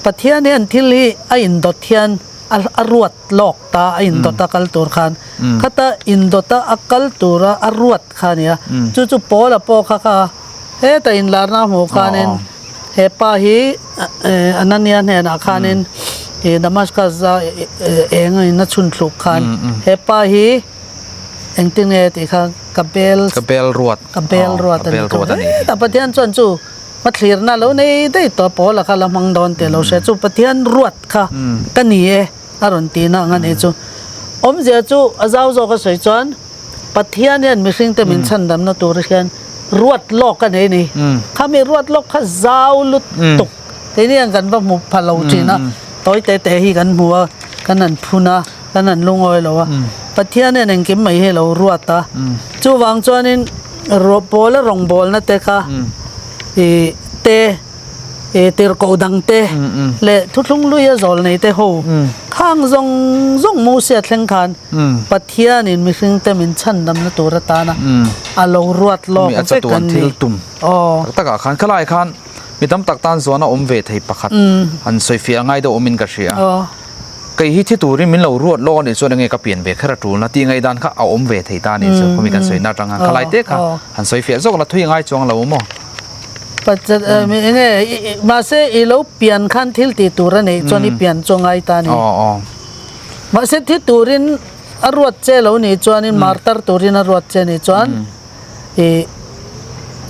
Pathian hian thil hi a indawt hian a ruat lawk ta a indawt a kal tur khan khata indawt a a kal tura a ruat kha a nia chu chu Paula pawh kha kha heta inlarna a hmuh khanin he pa hi Anania hnenah khanin ih Damascus a eng in a chhun thluk khan he pa hi engtin nge tih kha ka bel
ka bel ruat
ka bel ruat a ni heta Pathian chuan chu Hmathlirna lo nei daih tawh pawl a kha la hmang dawn tih lo hria chu Pathian ruat kha ka ni e a rawn ti na ang a nih chu. Awmzia chu a zau zawk a sawi chuan Pathian hian mihringte min chhandamna tur hian Ruat lawk a nei a ni. Khami ruat lawk kha zau lutuk keini hian kan va hmu pha lo thin a, tawi te te hi kan hmu a, kan han phun a, kan han lungawi lo a. Pathian hian engkim mai hi a lo ruat a, chuvang chuanin pawla rawngbawlna te kha ih te ih tirhkoh dang te leh thuthlung luia zawl nei te ho khang zawng zawng Mosia thleng khan Pathianin mihringte min chhandamna tur atana a lo ruat lawk vek an ni.
Aw. Tak takah khan khalai khan mi tam tak tan zuan a awm ve thei pakhat han sawi fiah ngai deuh awmin ka hria. Kei hi thi turin min lo ruat lawk anih chuan enge ka pian ve kher a tulna tih ngaihdan kha a awm ve thei ta anih chu khawmi kan sawi na atang khan khalai te kha han sawi fiah zawk la thui ngai chuang lo maw.
Enge mahse i lo pian khan thil tih tur a neih chuan i pian chu a ngai ta a ni. Mahse thi turin a ruat che lo nih chuanin martar turin a ruat che nih chuan ih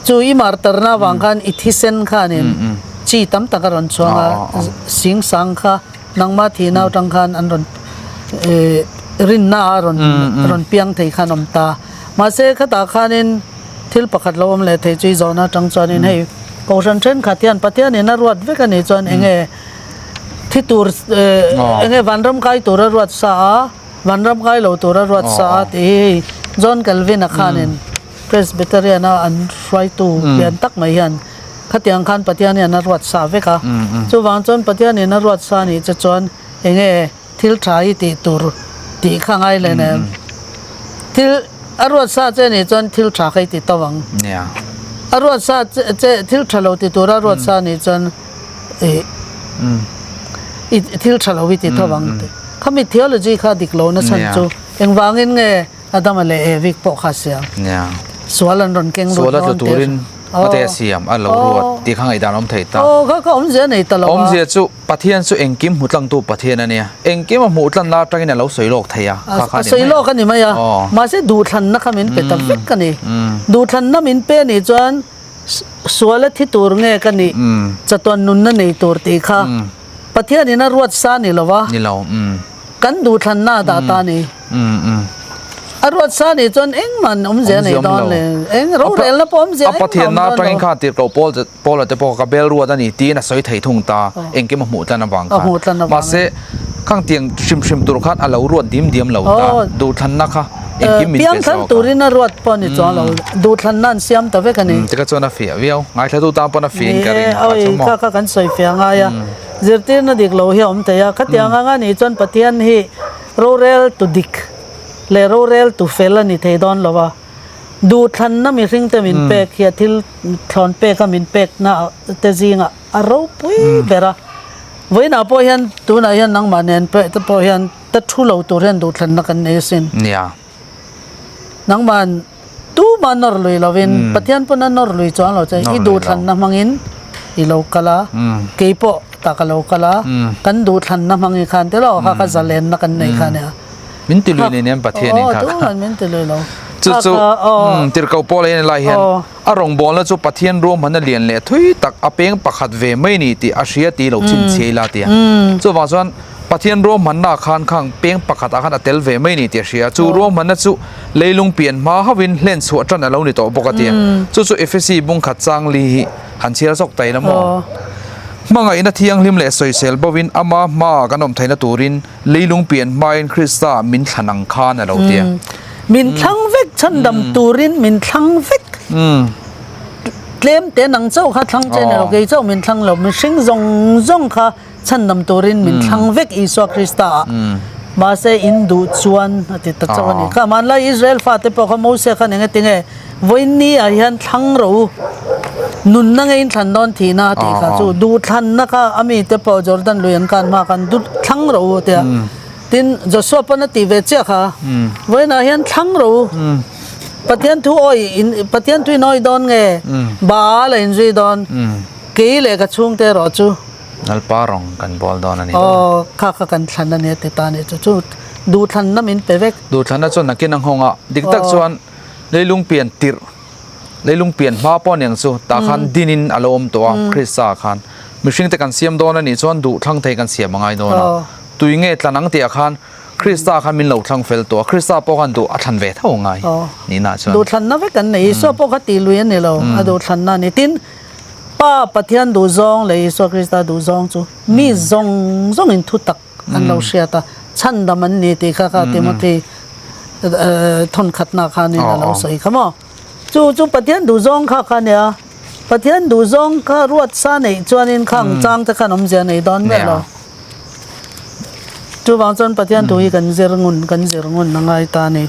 chu i martarna avang khan i thisen khanin chi tam tak a rawn chhuang a, sing sang kha nangma thihna atang khan an rawn ih rinna a rawn rawn piang thei khan awm ta. Mahse khatah khanin thil pakhat lo awm leh thei chu i zawhna atang chuanin hei Kohhran thenkhat hian Pathianin a ruat vek a nih chuan eng nge Thi tur enge vanram kai tur a ruat sa a, vanram kai lo tur a ruat sa a tih hi hei John Calvin-a khanin Presbyterian-a an hruaitu lian tak mai hian khatiang khan Pathian hian a ruat sa vek a. Chuvang chuan Pathianin a ruat sa nih che chuan enge thil tha hi tih tur tih kha ngai leh nen thil a ruat sa che nih chuan thil tha kha i ti to ang. A ruat sa che thil tha lo ti tur a ruat sa nih chuan i thil tha lo i ti tho ang tih. Khami theology kha dik lo na chhan chu engvangin nge Adama leh Evi pawh kha a siam. Sual an rawn keng lut dawn tih.
Sual a tlu turin a te a siam a lo ruat tih kha ngaihdan a awm thei ta.
Aw kha kha awmzia a nei ta lo a.
Awmzia chu Pathian chu engkim hmu tlangtu Pathian a nia. Engkim a hmuh tlanna atangin a lo sawi lawk thei a. Kha kha a ni mai a.
A sawi lawk a ni mai a. Mahse duhthlanna kha min pe ta vek a ni. Duhthlanna min pe nih chuan Sual a thi tur nge ka nih? Chatuan nunna nei tur tih kha Pathianin a ruat sa ni lo va, kan duhthlanna a dah ta a ni. A ruat sa nih chuan engmah awmzia nei dawn le, eng rorelna pawh awmzia engmah awm dawn lo.
A Pathianna atangin khan tirhkoh Paul Paula te pawh ka bel ruat a ni tiin a sawi thei thung ta, engkim a hmuh tlan avang khan. Mahse, khang tiang hrim hrim tur khan a lo ruat dim diam lo ta, duhthlanna kha engkim min pe zawk a.
Piangthar turin a ruat pawh a ni chuang lo, duhthlanna an siam ta vek a ni.
Tikha chuan a fiah viau, ngaithlatu tan pawn a fiah in ka ring a chu maw.
Ni e, kha kha kan sawi fiah ngai a, zirtirna dik lo hi a awm thei a, khatiang anga nih chuan Pathian hi rorel tu dik leh rorel tu fel a ni thei dawn lo a. Duhthlanna mihringte min pek hi a thil thlawn peka min pekna te zingah a ropui ber a. Vawiinah pawh hian tunah hian nangmah nen pawh te pawh hian ta thu lo tur hian duhthlanna kan nei asin.
Nia.
Nangmah tumah nawr lui lovin Pathian pawn a nawr lui chuang lo che i duhthlanna hmangin i lo kal a, kei pawh ta ka lo kal a, kan duhthlanna hmangin khan te lo kha ka zalenna kan nei kha nia.
Min ti lui nen Pathian in kha.
Aw, min ti lui lo.
Chu chu tirhkoh Paula hian lai hian a rawngbawlna chu Pathian ruahmanna lian leh thui tak a peng pakhat ve mai ni tih a hria tih lo chhinchhiai la tia. Chuvang chuan Pathian ruahmanna khan khang peng pakhat ah khan a tel ve mai ni tih a hria. Chu ruahmanna chu leilung pian hma hauhin hlen chhuah tan a lo ni tawh bawk a tia. Chu chu Efesi bungkhat chang li hi han chhiar zawk ta ila maw? Hmangaihna thianghlim leh sawisel bovin ama hmaa kan awm theihna turin Leilung pian hmain Krista min thlan ang khan a lo ti a.
Min thlang vek, chhandam turin min thlang vek. Tlem te nang chauh kha thlang che ni lo, kei chauh min thlang lo, mihring zawng zawng kha chhandam turin min thlang vek Isua Krista ah. Mahse in duh chuan a ti ta chauh a ni. Kha hmanlai Israel fate pawh kha Moses khan eng ati nge vawiin ah hian thlang ro u, nunna nge in thlan dawn thihna a tih kha chu duhthlanna kha a mite pawh Jordan lui an kan hma khan du thlang ro u a tia. Tin Joshua pawn a tih ve chiah kha vawiin ah hian thlang ro u, Pathian thu awi in Pathian thu in awi dawn nge Baal a inzui dawn kei leh ka chhungte erawh chu
Lalpa rawng kan bawl dawn a ni.
Aw kha kha kan thlan a ni a ti ta a ni chu chu duhthlanna min pe vek.
Duhthlanna chuan nakin a nghawng a, dik tak chuan Leilung pian tirh, leilung pian hma pawh aniang chu tah khan dinin a lo awm tawh a, Krista khan mihringte kan siam dawn a nih chuan duh thlang thei kan siam a ngai dawn a, tui nge tlan ang tih ah khan Krista khan min lo thlang fel tawh a, Krista pawh khan duh a thlan ve tho ngai nihna chuan.
Duhthlanna vek an nei, Isua pawh kha tih lui a ni lo, a duhthlanna a ni. Tin, Pa Pathian duhzawng leh Isua Krista duhzawng chu mi zawng zawngin thutak an lo hriat a, chhandam an ni tih kha kha Timothy thawnkhatna khanin a lo sawi kha maw. Chu chu Pathian duhzawng kha kha nia, Pathian duhzawng kha ruat sa neih chuanin khang chang te khan awmzia nei dawn miah lo. Chuvang chuan Pathian thu hi kan zir ngun kan zir ngun a ngai ta a ni.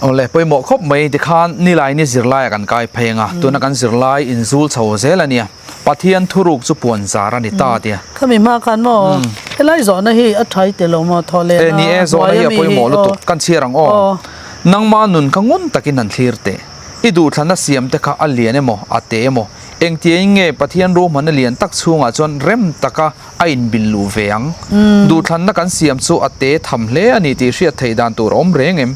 Awle, pawimawh khawp mai tikhan nilai ni zirlaiah kan kai phei ang a, tuna kan zirlai inzul chho zel a nia. Pathian thuruk chu puan zar a ni ta tia.
Khami hma khan maw helai zawhna hi a tha i ti lo maw thaw lehna
E ni e zawhna hi a pawimawh lutuk kan chhiar ang aw. Nangma nun kha ngun takin han thlir teh. I duhthlanna siam te kha a lian emaw a te emaw engtiangin nge Pathian ruahmanna lian tak chhungah chuan rem taka a inbil luh ve ang. Duhthlanna kan siam chu a te tham hle a ni tih hriat theih dan tur a awm reng em?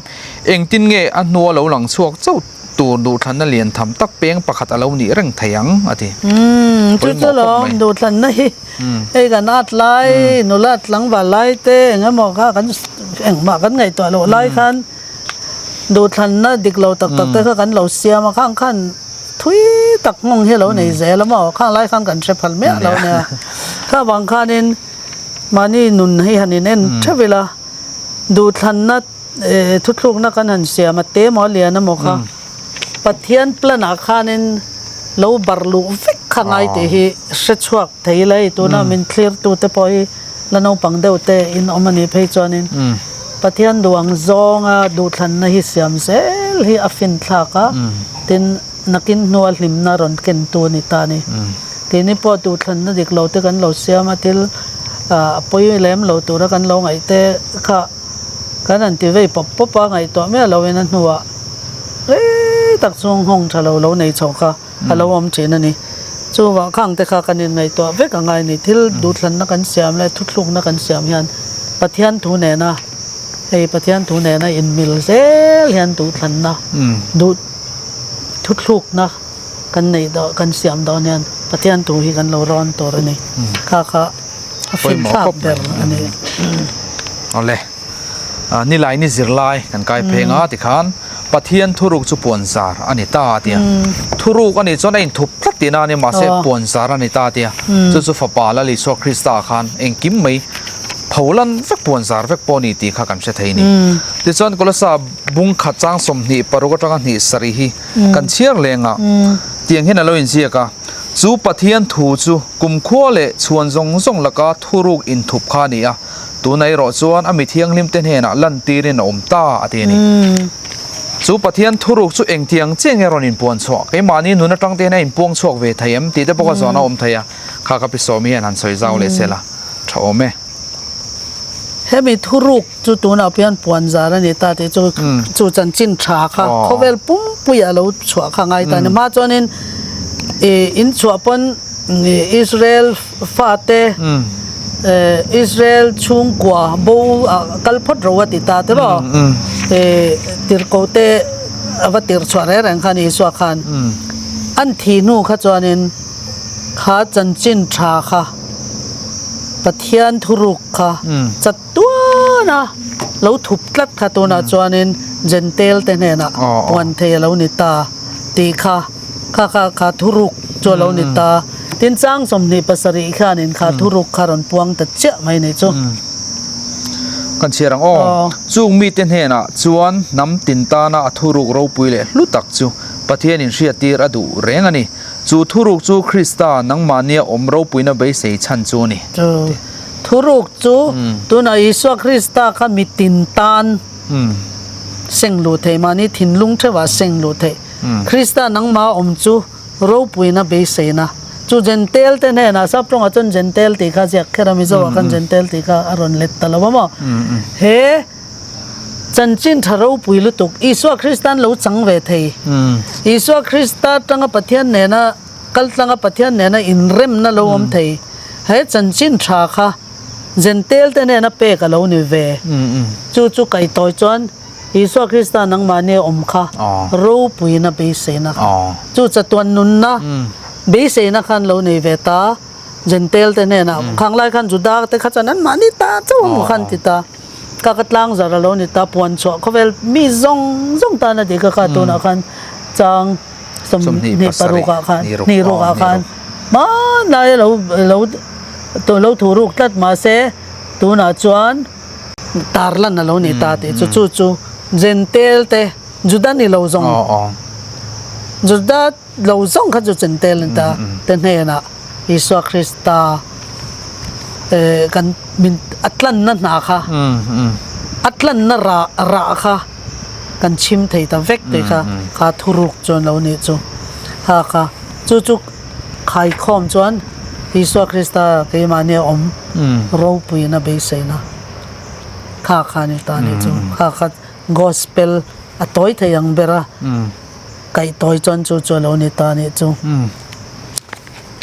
Engtin nge a hnua lo lang chhuak chauh Tur duhthlanna lian tham tak peng pakhat a lo nih reng thei ang, a ti.
Umm, chu chu lawm duhthlanna hi hei kan at lai, nula tlangval lai te eng emaw kha kan engmah kan ngaihtuah loh lai khan duhthlanna dik lo tak tak te kha kan lo siam a, khang khan thui tak nghawng hi a lo nei zel a maw, khang lai khan kan hre phal miah lo nia. Kha vang khanin mahni nun hi han in en theuh ila duhthlanna Thuthlukna kan han siam a te maw a lian emaw kha Pathian plan ah khanin lo bar luh vek kha ngai tih hi hre chhuak thei ila hei tuna min thlir tu te pawh hi la naupang deuh te in awm a nih phei chuanin Pathian duang zawnga duhthlanna hi siam zel hi a fin thlak a tin nakin hnua hlimna rawn ken tu a ni ta a ni. Keini pawh duhthlanna dik lo te kan lo siam a thil a pawi lem lo tura kan lo ngaih te kha Kan han ti vei pawp pawp a, ngaihtuah miah loin a hnuah rei tak chung nghawng tha lo lo nei chho kha a lo awm thin a ni. Chuvang khang te kha kan inngaihtuah vek a ngai a ni. Thil duhthlanna kan siam leh thuthlukna kan siam hian Pathian thu nena hei Pathian thu nena inmil zel hian duhthlanna duh thuthlukna kan neih dawn kan siam dawn hian Pathian thu hi kan lo rawn tur a ni. Kha kha. A fimthlak ber a ni.
Awle, nilai ni zirlai kan kai pheng a tikhan Pathian thuruk chu puanzar a ni ta a tia. Thuruk a nih chuan a inthup tlat tihna a ni mahse puanzar a ni ta a tia. Chu chu fapa Lal Isua Krista khan engkim mai pholan vek puanzar vek pawh a ni tih kha kan hre thei a ni. Tichuan Kolosa bung khat chang 26 atanga hnih sarih hi kan chhiar leng a, tiang hian a lo inziak a. Chu Pathian thu chu kumkhua leh chhuan zawng zawng laka thuruk inthup kha a ni a, tuna erawh chuan a mi thianghlimte hnenah lantirin a awm ta, a ti a ni. Chu Pathian thuruk chu engtiang chiah nge rawn inpuan chhuah? Keimahni nun atang te hian a inpuang chhuak ve thei em? tih te pawh kha zawhna a awm thei a, kha ka pi Sawmi hian han sawi zau leh se la tha awm e.
Hemi thuruk chu tunah pian puan zar a ni ta tih chu chu chanchin tha kha khawvel pumpuia lo chhuah kha ngai ta a ni. Hma chuanin ih in chhuah pawn Israel fate Israel chhungkua bo ah kal phawt ro a ti ta te maw ih tirhkoh te a va tirh chhuah reng reng khan Isua khan an thih hnu kha chuanin kha chanchin tha kha Pathian thuruk kha chat tuana lo thup tlat kha tunah chuanin Jentail te hnenah puan thei a lo ni ta tih kha kha kha kha thuruk chu a lo ni ta. Tin chang 27 khianin kha thuruk kha rawn puang ta chiah mai ni chu.
Kan chhiar ang aw. Chung mite hnenah chuan hnam tin tana a thuruk ropui leh hlu tak chu Pathianin hriattir a duh reng a ni. Chu thuruk chu Krista nangmahnia awm ropuina beisei chhan chu a ni.
Chu thuruk chu tunah Isua Krista kha mitin tan seng luh theih, mahni thinlung theuhah seng luh theih. Krista nangmah awm chu ropuina beiseina. Chu Jentail te hnenah, sap tawngah chuan Jentail tih kha ziak kher a, Mizoah khan Jentail tih kha a rawn let ta lo a maw? He. Chanchin tha ropui lutuk Isua Kristan lo chang ve thei. Isua Krista tanga Pathian nena kal tlanga Pathian nena inremna lo awm thei. He chanchin tha kha Jentail te nena pek a lo ni ve. Chu chu kaitawi chuan Isua Krista nangmahni a awm kha ropuina beiseina kha. Chu chatuan nunna beiseina khan lo nei ve ta. Jentail te hnenah khang lai khan Juda te kha chuan anmahni ta chauh a maw khan ti ta. Ka ka tlang zar a lo ni ta, puan chhuah khawvel mi zawng zawng tan a dik a kha tunah khan chang 26 ah khan hnih ruk ah khan hmanlai a lo lo lo thu ruk tlat mahse tunah chuan tarlan a lo ni ta tih chu chu chu Jentail te Juda ni lo zawng Juda lo zawng kha chu Jentail a ni ta te hnenah Isua Krista kan min a tlanna hna kha a tlanna rah rah kha kan chhim thei ta vek tih kha kha thuruk chuan lo nih chu kha kha chu chu khaikhawm chuan Isua Krista keimahni a awm ropuina beiseina kha kha a ni ta nih chu kha kha gospel a tawi thei ang ber a kaihtawi chuan chu chu a lo ni ta nih chu.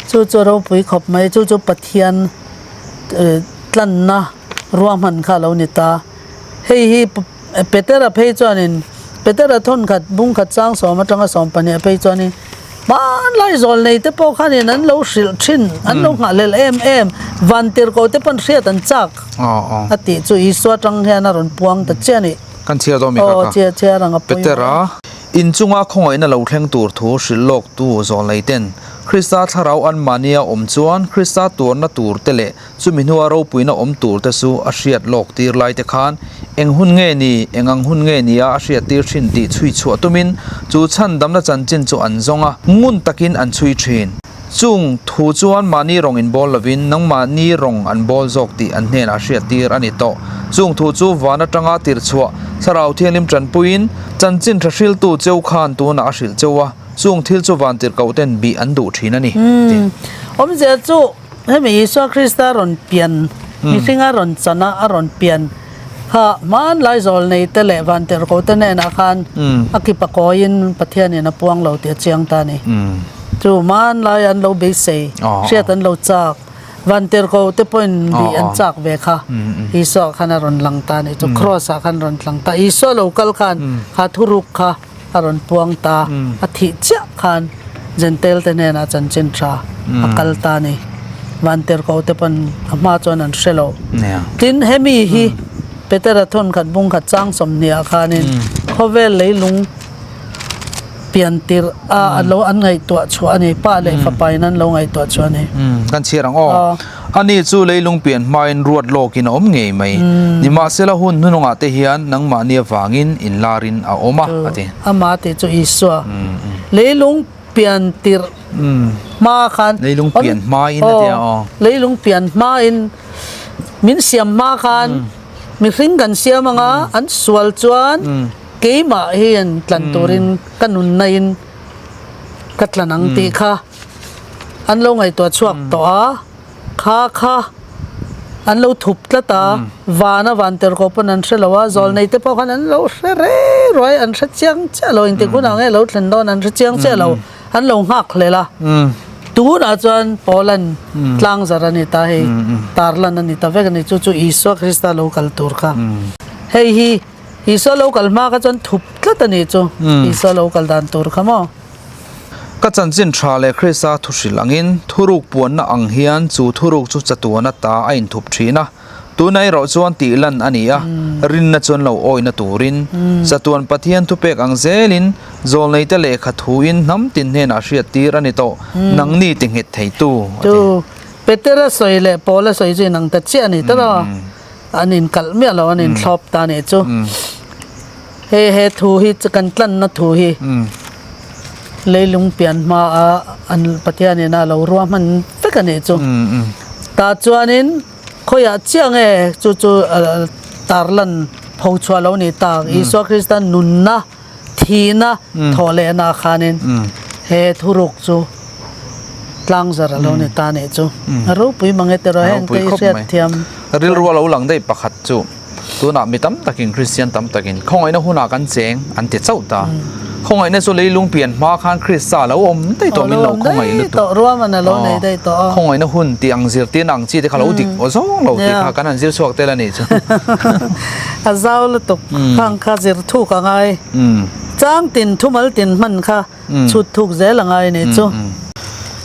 Chu chu a ropui khawp mai, chu chu Pathian tlanna ruahman kha a lo ni ta. Hei hi Petera phei chuanin, Petera thawnkhat bungkhat chang sawm atanga 12 a phei chuanin hmanlai zawl nei te pawh khanin an lo hrilh thin, an lo nghahhlelh em em, van tirhkoh te pawn hriat an chak a tih chu Isua atang hian a rawn puang ta chiah a ni.
Kan chhiar dawn mi kha kha. Petera. Inchunga khawngaihna lo thleng tur thu hrilh lawktu zawlneiten Krista thlarau anmahnia awm chuan Krista tuarna tur te leh chumi hnua ropuina awm tur te chu a hriat lawk tir lai te khan eng hun nge ni, eng ang hun nge nia a hriat tir thin tih chhui chhuah tumin chu chhandamna chanchin chu an zawng a, ngun takin an chhui thin. Chung thu chuan mahni rawng inbawl lovin nangmahni rawng an bawl zawk tih an hnenah hriattir a ni tawh. Chung thu chu van atanga tirchhuah Thlarau Thianghlim tanpuiin chanchin tha hriltu cheu khan tunah a hrilh cheu a, chung thil chu van tirhkoh ten bih an duh thin a ni.
Umm, awmzia chu hemi Isua Krista rawn pian, mihringa rawn chana a rawn pian kha hmanlai zawl nei te leh van tirhkoh te hnenah khan a kipa kawiin Pathianin a puang lo tih a chiang ta a ni. Chu hmanlai an lo beisei, hriat an lo chak, vantirhkoh te pawhin bih an chak ve kha Isua khan a rawn lang ta a ni. Chu Kraws ah khan a rawn tlang ta. Isua lo kal khan kha thuruk kha a rawn puang ta. A thih chiah khan Jentail te hnenah chanchin tha a kal ta a ni. Vantirhkoh te pawn a hma chuan an hre lo. Tin, hemi hi Petera thawnkhat bungkhat chang 20 ah khanin khawvel leilung pian tirh a a lo an ngaihtuah chhuah a ni, pa leh fapa in an lo ngaihtuah chhuah a ni.
Kan chhiar ang aw. Ani chu leilung pian hmain ruat lawkin a awm ngei mai. Nimahsela hun hnunungah te hian nangmahni avangin inlarin a awm a, a ti.
Amah tih chu Isua. Leilung pian tirh hma khan.
Leilung pian hmain a ti a aw.
Leilung pian hmain min siam hma khan mihring kan siam anga an sual chuan Keimah hian tlan turin ka nunna in ka tlan ang tih kha an lo ngaihtuah chhuak tawh a, kha kha an lo thup tlat a, vana van ter ko pawn an hre lo a, zawlnei te pawh khan an lo hre re ruai, an hre chiang chiah lo, engtik hunah nge lo thlen dawn an hre chiang chiah lo, an lo nghak hlel a. Tunah chuan Poland tlang zar a ni ta hei, tarlan a ni ta vek a ni, chu chu Isua Krista lo kal tur kha hei hi. Isua lo kal hma kha chuan thup tlat a nih chu, Isua lo kal dan tur kha maw?
Ka chanchin tha leh Krista thu hrilh angin thuruk puanna ang hian chu thuruk chu chatuan ata a inthup thin a, tuna erawh chuan tih lan a ni a, rinna chuan lo awihna turin chatuan Pathian thupek ang zelin zawlneite lehkha thuin hnam tin hnenah hriattir a ni tawh, nangni ti nghet theitu a ti.
Chu Petera sawi leh Paula sawi chu inang ta chiah a ni tawh a. An inkalh miah lo, an inthlawp ta nih chu. Hei he thu hi chu kan tlanna thu hi leilung pian hma a an Pathianin a lo ruahman vek a nih chu. Tah chuanin khawiah chiah nge chu chu tarlan pho chhuah lo nih tak Isua Krista nunna thihna thawh lehna khanin he thuruk chu tlangzar a lo ni ta nih chu. A ropui mang e tiraw heng te i hriat thiam.
Rilru a lo lang daih pakhat chu tunah mi tam takin Kristian tam takin khawngaihna hunah kan cheng an ti chauh ta. Khawngaihna chu leilung pian hma khan Krista a lo awm daih tawh min lo khawngaih lutuk. Khawngaihna hun tih ang zirtirna ang chi te kha lo dik aw zawng lo tih kha kan han zir chhuak tel a nih chu.
A zau lutuk khang kha zir thuk a ngai. Chang tin thumal tin hman kha chhut thuk zel a ngai a nih chu.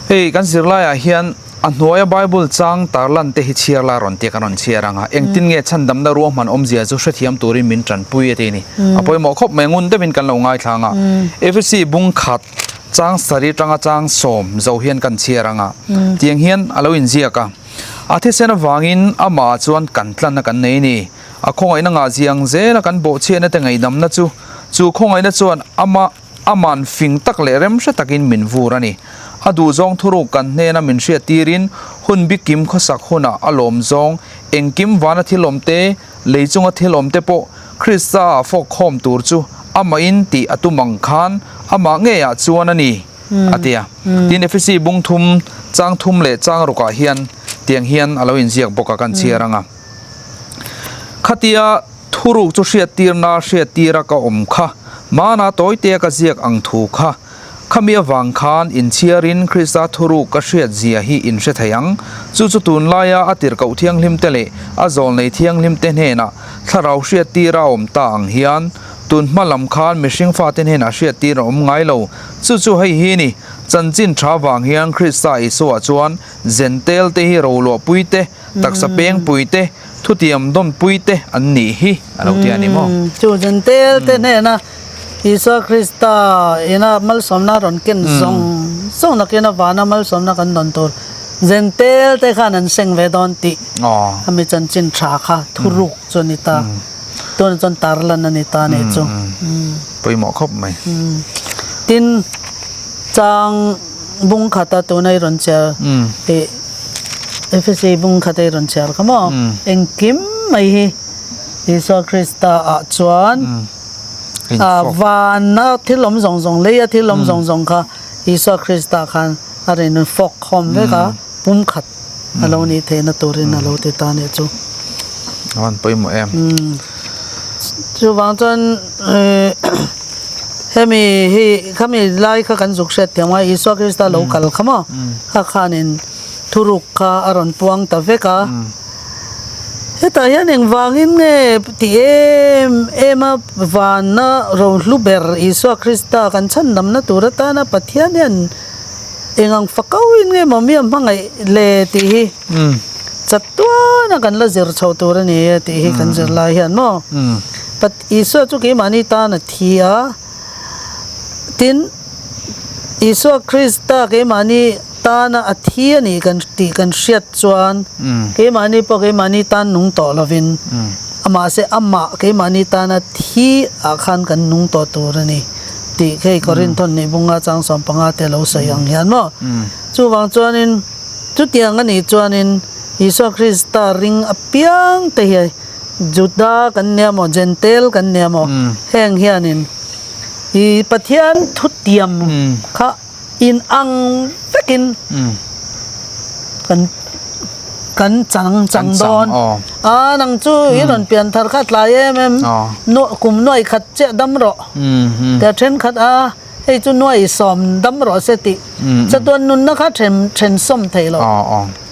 Hei kan zirlaiah hian. A hnuaia Bible chang tarlan te hi chhiar la rawn tia kan rawn chhiar ang a, engtin nge chhandamna ruahman awmzia chu hrethiam turin min tanpui a ti a ni. A pawimawh khawp mai, ngun deuhin kan lo ngaithla ang a. Efesi bung khat chang sarih atanga chang sawm zo hian kan chhiar ang a, tiang hian a lo inziak a, A thisen avangin amah chuan kan tlanna kan nei a ni. A khawngaihna ngah ziang zela kan bawhchhiatna te ngaihdamna chu, chu khawngaihna chuan amah, Aman fing tak leh remhre takin min vur a ni. A duhzawng thuruk kan hnena min hriat tirin hun bikim khawsak hunah a lawm zawng engkim vana thil awm te, lei chunga thil awm te pawh Krista-ah fawk khawm tur chu amahin tih a tum ang khan amah ngeiah chuan a ni, a ti a. Tin, Efesi bung thum, chang thum leh chang rukah hian tiang hian a lo inziak bawk a, kan chhiar ang a. Khatia Thuruk chu hriattirna hriattira ka awm kha, hmana tawitea ka ziak ang thu kha. Khami avang khan inchhiarin Krista thuruk ka hriat zia hi in hre thei ang. Chu chu tunlaia a tirhkoh thianghlimte leh a zawlnei thianghlimte hnenah thlarau hriattira a awm ta ang hian, tun hma lam khan mihring fate hnenah hriattir a awm ngai lo. Chu chu hei hi ni, chanchin tha vang hian Krista Isua chuan Zentel te hi roluahpui te, taksa pengpui te, Thutiam dawnpui te an nih hi a lo ti a ni maw?
Chu Jentel te hnena Isua Krista ina malsawmna rawn ken zawng zawng nakin a vana malsawmna kan dawn tur Jentel te khan an seng ve dawn tih a mi chanchin tha kha thuruk chu a ni ta. Tunah chuan tarlan a ni ta nih chu.
Pawimawh khawp mai.
Tin, chang bung khata tuna i rawn chhiar tih Efesi bung khat ei rawn chhiar kha maw? Engkim mai hi Isua Krista ah chuan vana thil awm zawng zawng, leia thil awm zawng zawng kha Isua Krista khan a rawn fawk khawm vek a, pumkhat a lo nih theihna turin a lo ti ta nih chu.
A van pawimawh em?
Chuvang chuan hemi hi khami lai kha kan zuk hriat thiam a, Isua Krista lo kal kha maw? Kha khanin thuruk kha a rawn puang ta vek a. Hetah hian engvangin nge ti em em a vanna rohlu ber Isua Krista kan chhandamna tur atana Pathian hian eng ang fakauin nge maw mi a hmangaih le tih hi chatuana kan la zir chho tur a ni e tih hi kan zir lai hian maw Isua chu keimahni tan a thi a tin Isua Krista keimahni tana a thi a nih kan tih kan hriat chuan keimahni pawh keimahni tan nung tawh lovin amahse amah keimahni tana thi ah khan kan nung tawh tur a ni tih hei Korinthon nih bunga chang 15 te lo sawi ang hian maw. Chuvang chuanin chutiang a nih chuanin Isua Krista ring apiang te hi Juda kan nia maw Jentail kan nia maw heng hianin i Pathian thutiam kha In ang vekin kan kan chang chang dawn a nang chu i rawn pian thar kha tlai em em kum nuai khat chiah dam rawh tia thenkhat a hei chu nuai sawm dam rawh se tih chatuan nunna kha then then sawm thei lo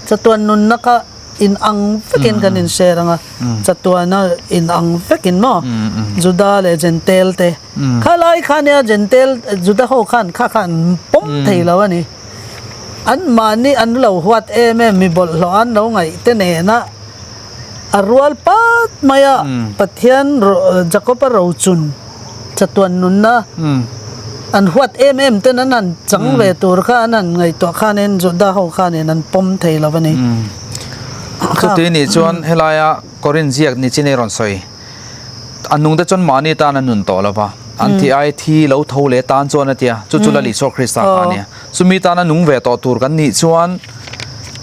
chatuan nunna kha in ang vekin kan in share anga chatuana in ang vekin maw Juda leh Jentail te Kha lai kha nia Jentail Juda ho khan kha kha an pawm thei lo a ni. An mahni an lo huat em em mi bawlhhlawh an lo ngaih te nena a rual pat mai a Pathian Jakob-a rochun chatuan nunna an huat em em ten an han chang ve tur kha an han ngaihtuah khanin Juda ho khanin an pawm thei lo a ni.
Chutih nih chuan helaia Korin ziak ni chin ei rawn sawi. A nung te chuan mahni tan an nun tawh lo va, an thi ai thi lo tho leh tan chuan a tia, chu chu Lal Isua Krista kha a nia. Chumi tana nung ve tawh tur kan nih chuan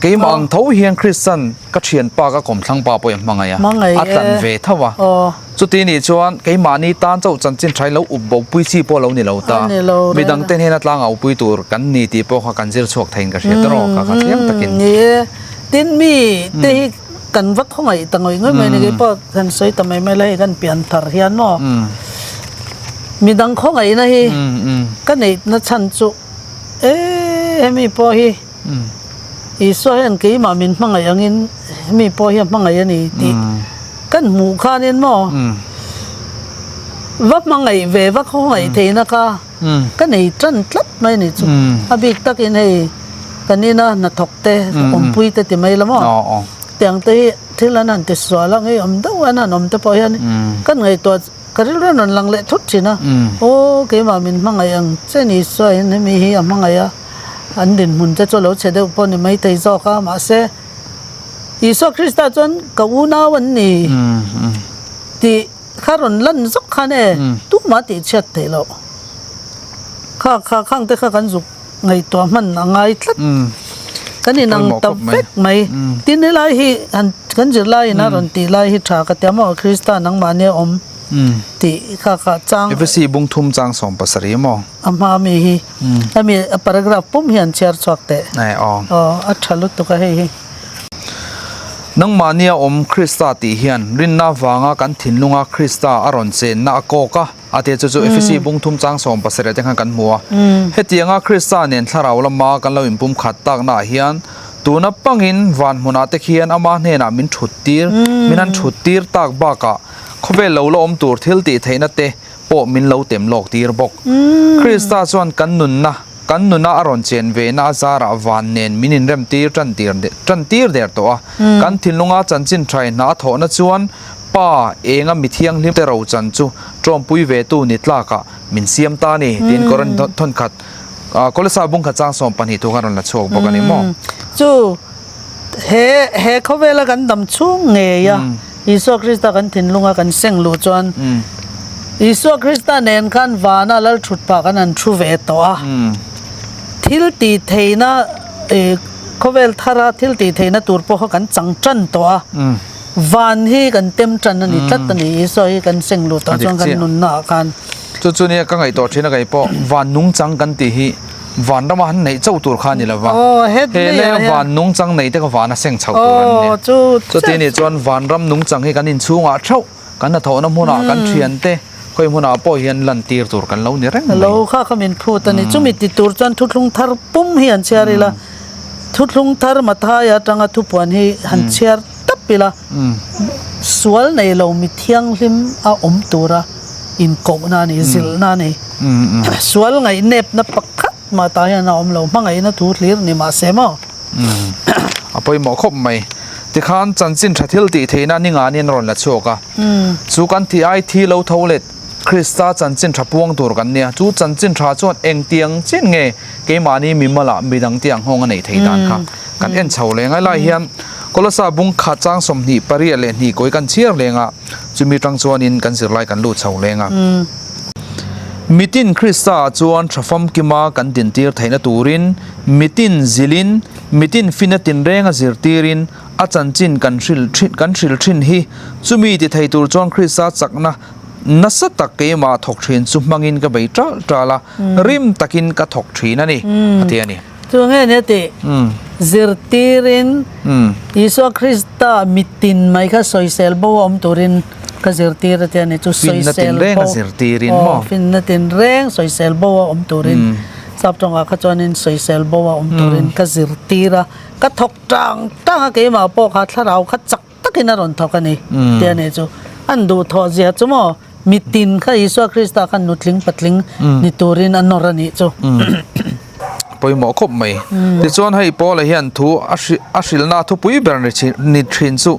keimah ang tho hian Kristan ka thianpa ka kawmthlang pa pawh i hmangaih a, a tlan ve tho a. Chuti nih chuan keimahni tan chauh chanchin tha hi lo up bo pui chi pawh lo ni lo ta, midang te hnena tlang au pui tur kan ni tih pawh kha kan zir chhuak theiin ka hria tawh rawh ka kha thiam takin.
Ni e, tin mi te hi Kan va khawngaih ta ngawih ngawih mai ni kei pawh kan sawi ta mai mai la hei kan pian thar hian maw midang khawngaihna hi ka neihna chhan chu e hemi pawh hi Isua hian keimah min hmangaih angin hemi pawh hi a hmangaih a ni tih kan hmuh khanin maw va hmangaih ve va khawngaih theihna kha ka nei tan tlat mai a ni chu a bik takin hei. Kan ina hnathawk te, awmpui te ti mai la maw? Tiang te hi thil an han ti sual a, ngei awm deuh an han awm te pawh hian kan ngaihtuah ka rilru a rawn lang leh thut thin a, aw keimah min hmangaih ang che ni sawiin hemi hi a hmangaih a, an dinhmun te chu a lo chhe deuh pawh ni maithei zawk a, mahse Isua Krista chuan ka unau an ni tih kha rawn lan zawk khan e tumah tihchhiat theih loh kha kha khang te kha kan zuk Ngaihtuah hman a ngai tlat. Kan inang ta vek mai. Tin helai hi han kan zirlaiin a rawn tih lai hi tha ka tia maw Krista nangmahni a awm tih kha kha chang.
Efesi bung thum chang 70 maw?
A hma mi hi hemi a paragraph pum hi an chhiar chhuak teh.
Aw.
Aw a tha lutuk a hei hi.
Nangmahni a awm Krista tih hian rinna vanga kan thinlunga Krista a rawn chenna a kawk a. A tia chu chu Efesi bung thum chang 17 te khan kan hmu a. Hetianga Krista nen thlarau lama kan lo inpum khat taknaah hian tuna pangin van hmunah te khian ama hnenah min thut tir, min han thut tir tak bakah khawvel lo la awm tur thil tih theihna te pawh min lo tem lawk tir bawk. Krista chuan kan nunna, kan nuna a rawn chen vena a zarah van nen min inrem tir tan tir tan tir der tawh a. Kan thinlunga chanchin thaihna a thawhna chuan Pa enga mi thianghlim te rochan chu tawmpui ve tu ni tlakah min siam ta a ni tiin Korinth thawnkhat Kolosai bungkhat chang 12 thu khan rawn la chhuak bawk a ni maw?
Chu he he khawvela kan dam chhung ngei a, Isua Krista kan thinlunga kan seng luh chuan Isua Krista nen khan vana lal thut pah kan han thu ve tawh a, thil tih theihna khawvel thara thil tih theihna tur pawh kha kan chang tan tawh a. Van hi kan tem tan a ni tlat a ni. Isua hi kan seng lut ah chuan kan nunna ah khan.
Chu chu nia ka ngaihtuah thin a kei pawh van nungchang kan tih hi van rama han neih chauh tur kha a ni lo va. He leh van nungchang nei te kha van a seng chho tur an ni. Chuti nih chuan van ram nungchang hi kan inchhungah theuh kan hnathawhna hmunah kan thiante khawi hmunah pawh hian lantir tur kan lo ni reng mai.
Lo kha kha min phut a ni. Chumi ti tur chuan thuthlung thar pum hi han chhiar ila. Thuthlung thar Matthai atanga thupuan hi han chhiar tap ila. Sual nei lo mi thianghlim a awm tura inkohna a ni, zilhna a ni. Sual ngaihnepna pakhat mah tah hian a awm lo, hmangaihna thu hlir ni mahse maw?
A pawimawh khawp mai. Tikhan chanchin tha thil tih theihna ni nga nen a rawn la chhuak a. Chu kan tih ai thi lo tho let Krista chanchin tha puang tur kan nia. Chu chanchin tha chuan engtiang chin nge keimahni mimalah midang te ang nghawng a neih theih dan kha kan en chho leng a. Helai hian Kolosa bung khat chang 28 kawi kan chhiar leng a, chumi tang chuanin kan zirlai kan lut chho leng a. Mitin Krista-ah chuan tha famkima kan dintir theihna turin mitin zilin, mitin fina tinrenga zirtirin a chanchin kan hril thin kan hril thin hi. Chumi ti thei tur chuan Krista chakna nasa tak keimah thawk thin chu hmangin ka bei tal tal a, rim takin ka thawk thin a ni, a ti a ni.
Chu nge nia tih zirtirin Isua Krista mitin mai kha sawisel bo a awm turin ka zirtir a tia ni chu sawisel bo aw finna tinreng sawisel bo a awm turin sap tawngah kha chuanin sawisel bo a awm turin ka zirtir a ka thawk tang tang a keimah pawh kha thlarau kha chak takin a rawn thawk a ni tia ni chu an duhthawh zia chu maw mitin kha Isua Krista khan nutling patling ni turin a nawr a nih chu.
Pawimawh khawp mai. Tichuan hei Paula hian thu a a hrilhna a thupui ber ni thin ni thin chu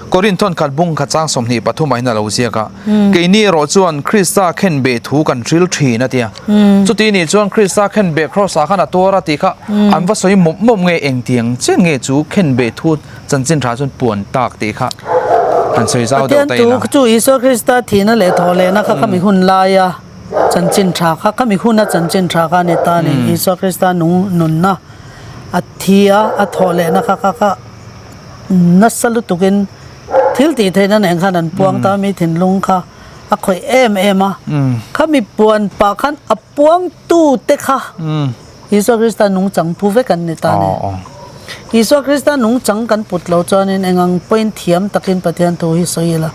Korinth thawnkhat bung khat chang 23 ah hian a lo ziak a. Keini erawh chuan Krista khenbeh thu kan hril thin a tia. Chuti nih chuan Krista khenbeh Kraws ah khan a tuar a tih kha an va sawi mawp mawp nge engtiang chiah nge chu khenbeh thu Chanchin tha chuan puan tak tih kha han sawi zau deuh ta ila.
Pathian thu chu Isua Krista thihna leh thawh lehna kha khami hun laia chanchin tha kha khami huna chanchin tha kha a ni ta a ni. Isua Krista nung nunna a thi a, a thawh lehna kha kha kha nasa lutukin thil tih theihna nen khan an puang ta a, mi thinlung kha a khawih em em a. Khami puan pah khan a puangtute kha Isua Krista nungchang pu vek an ni ta a ni. Isua Krista nungchang kan put lo chuanin eng ang pawhin thiam takin Pathian thu hi sawi ila.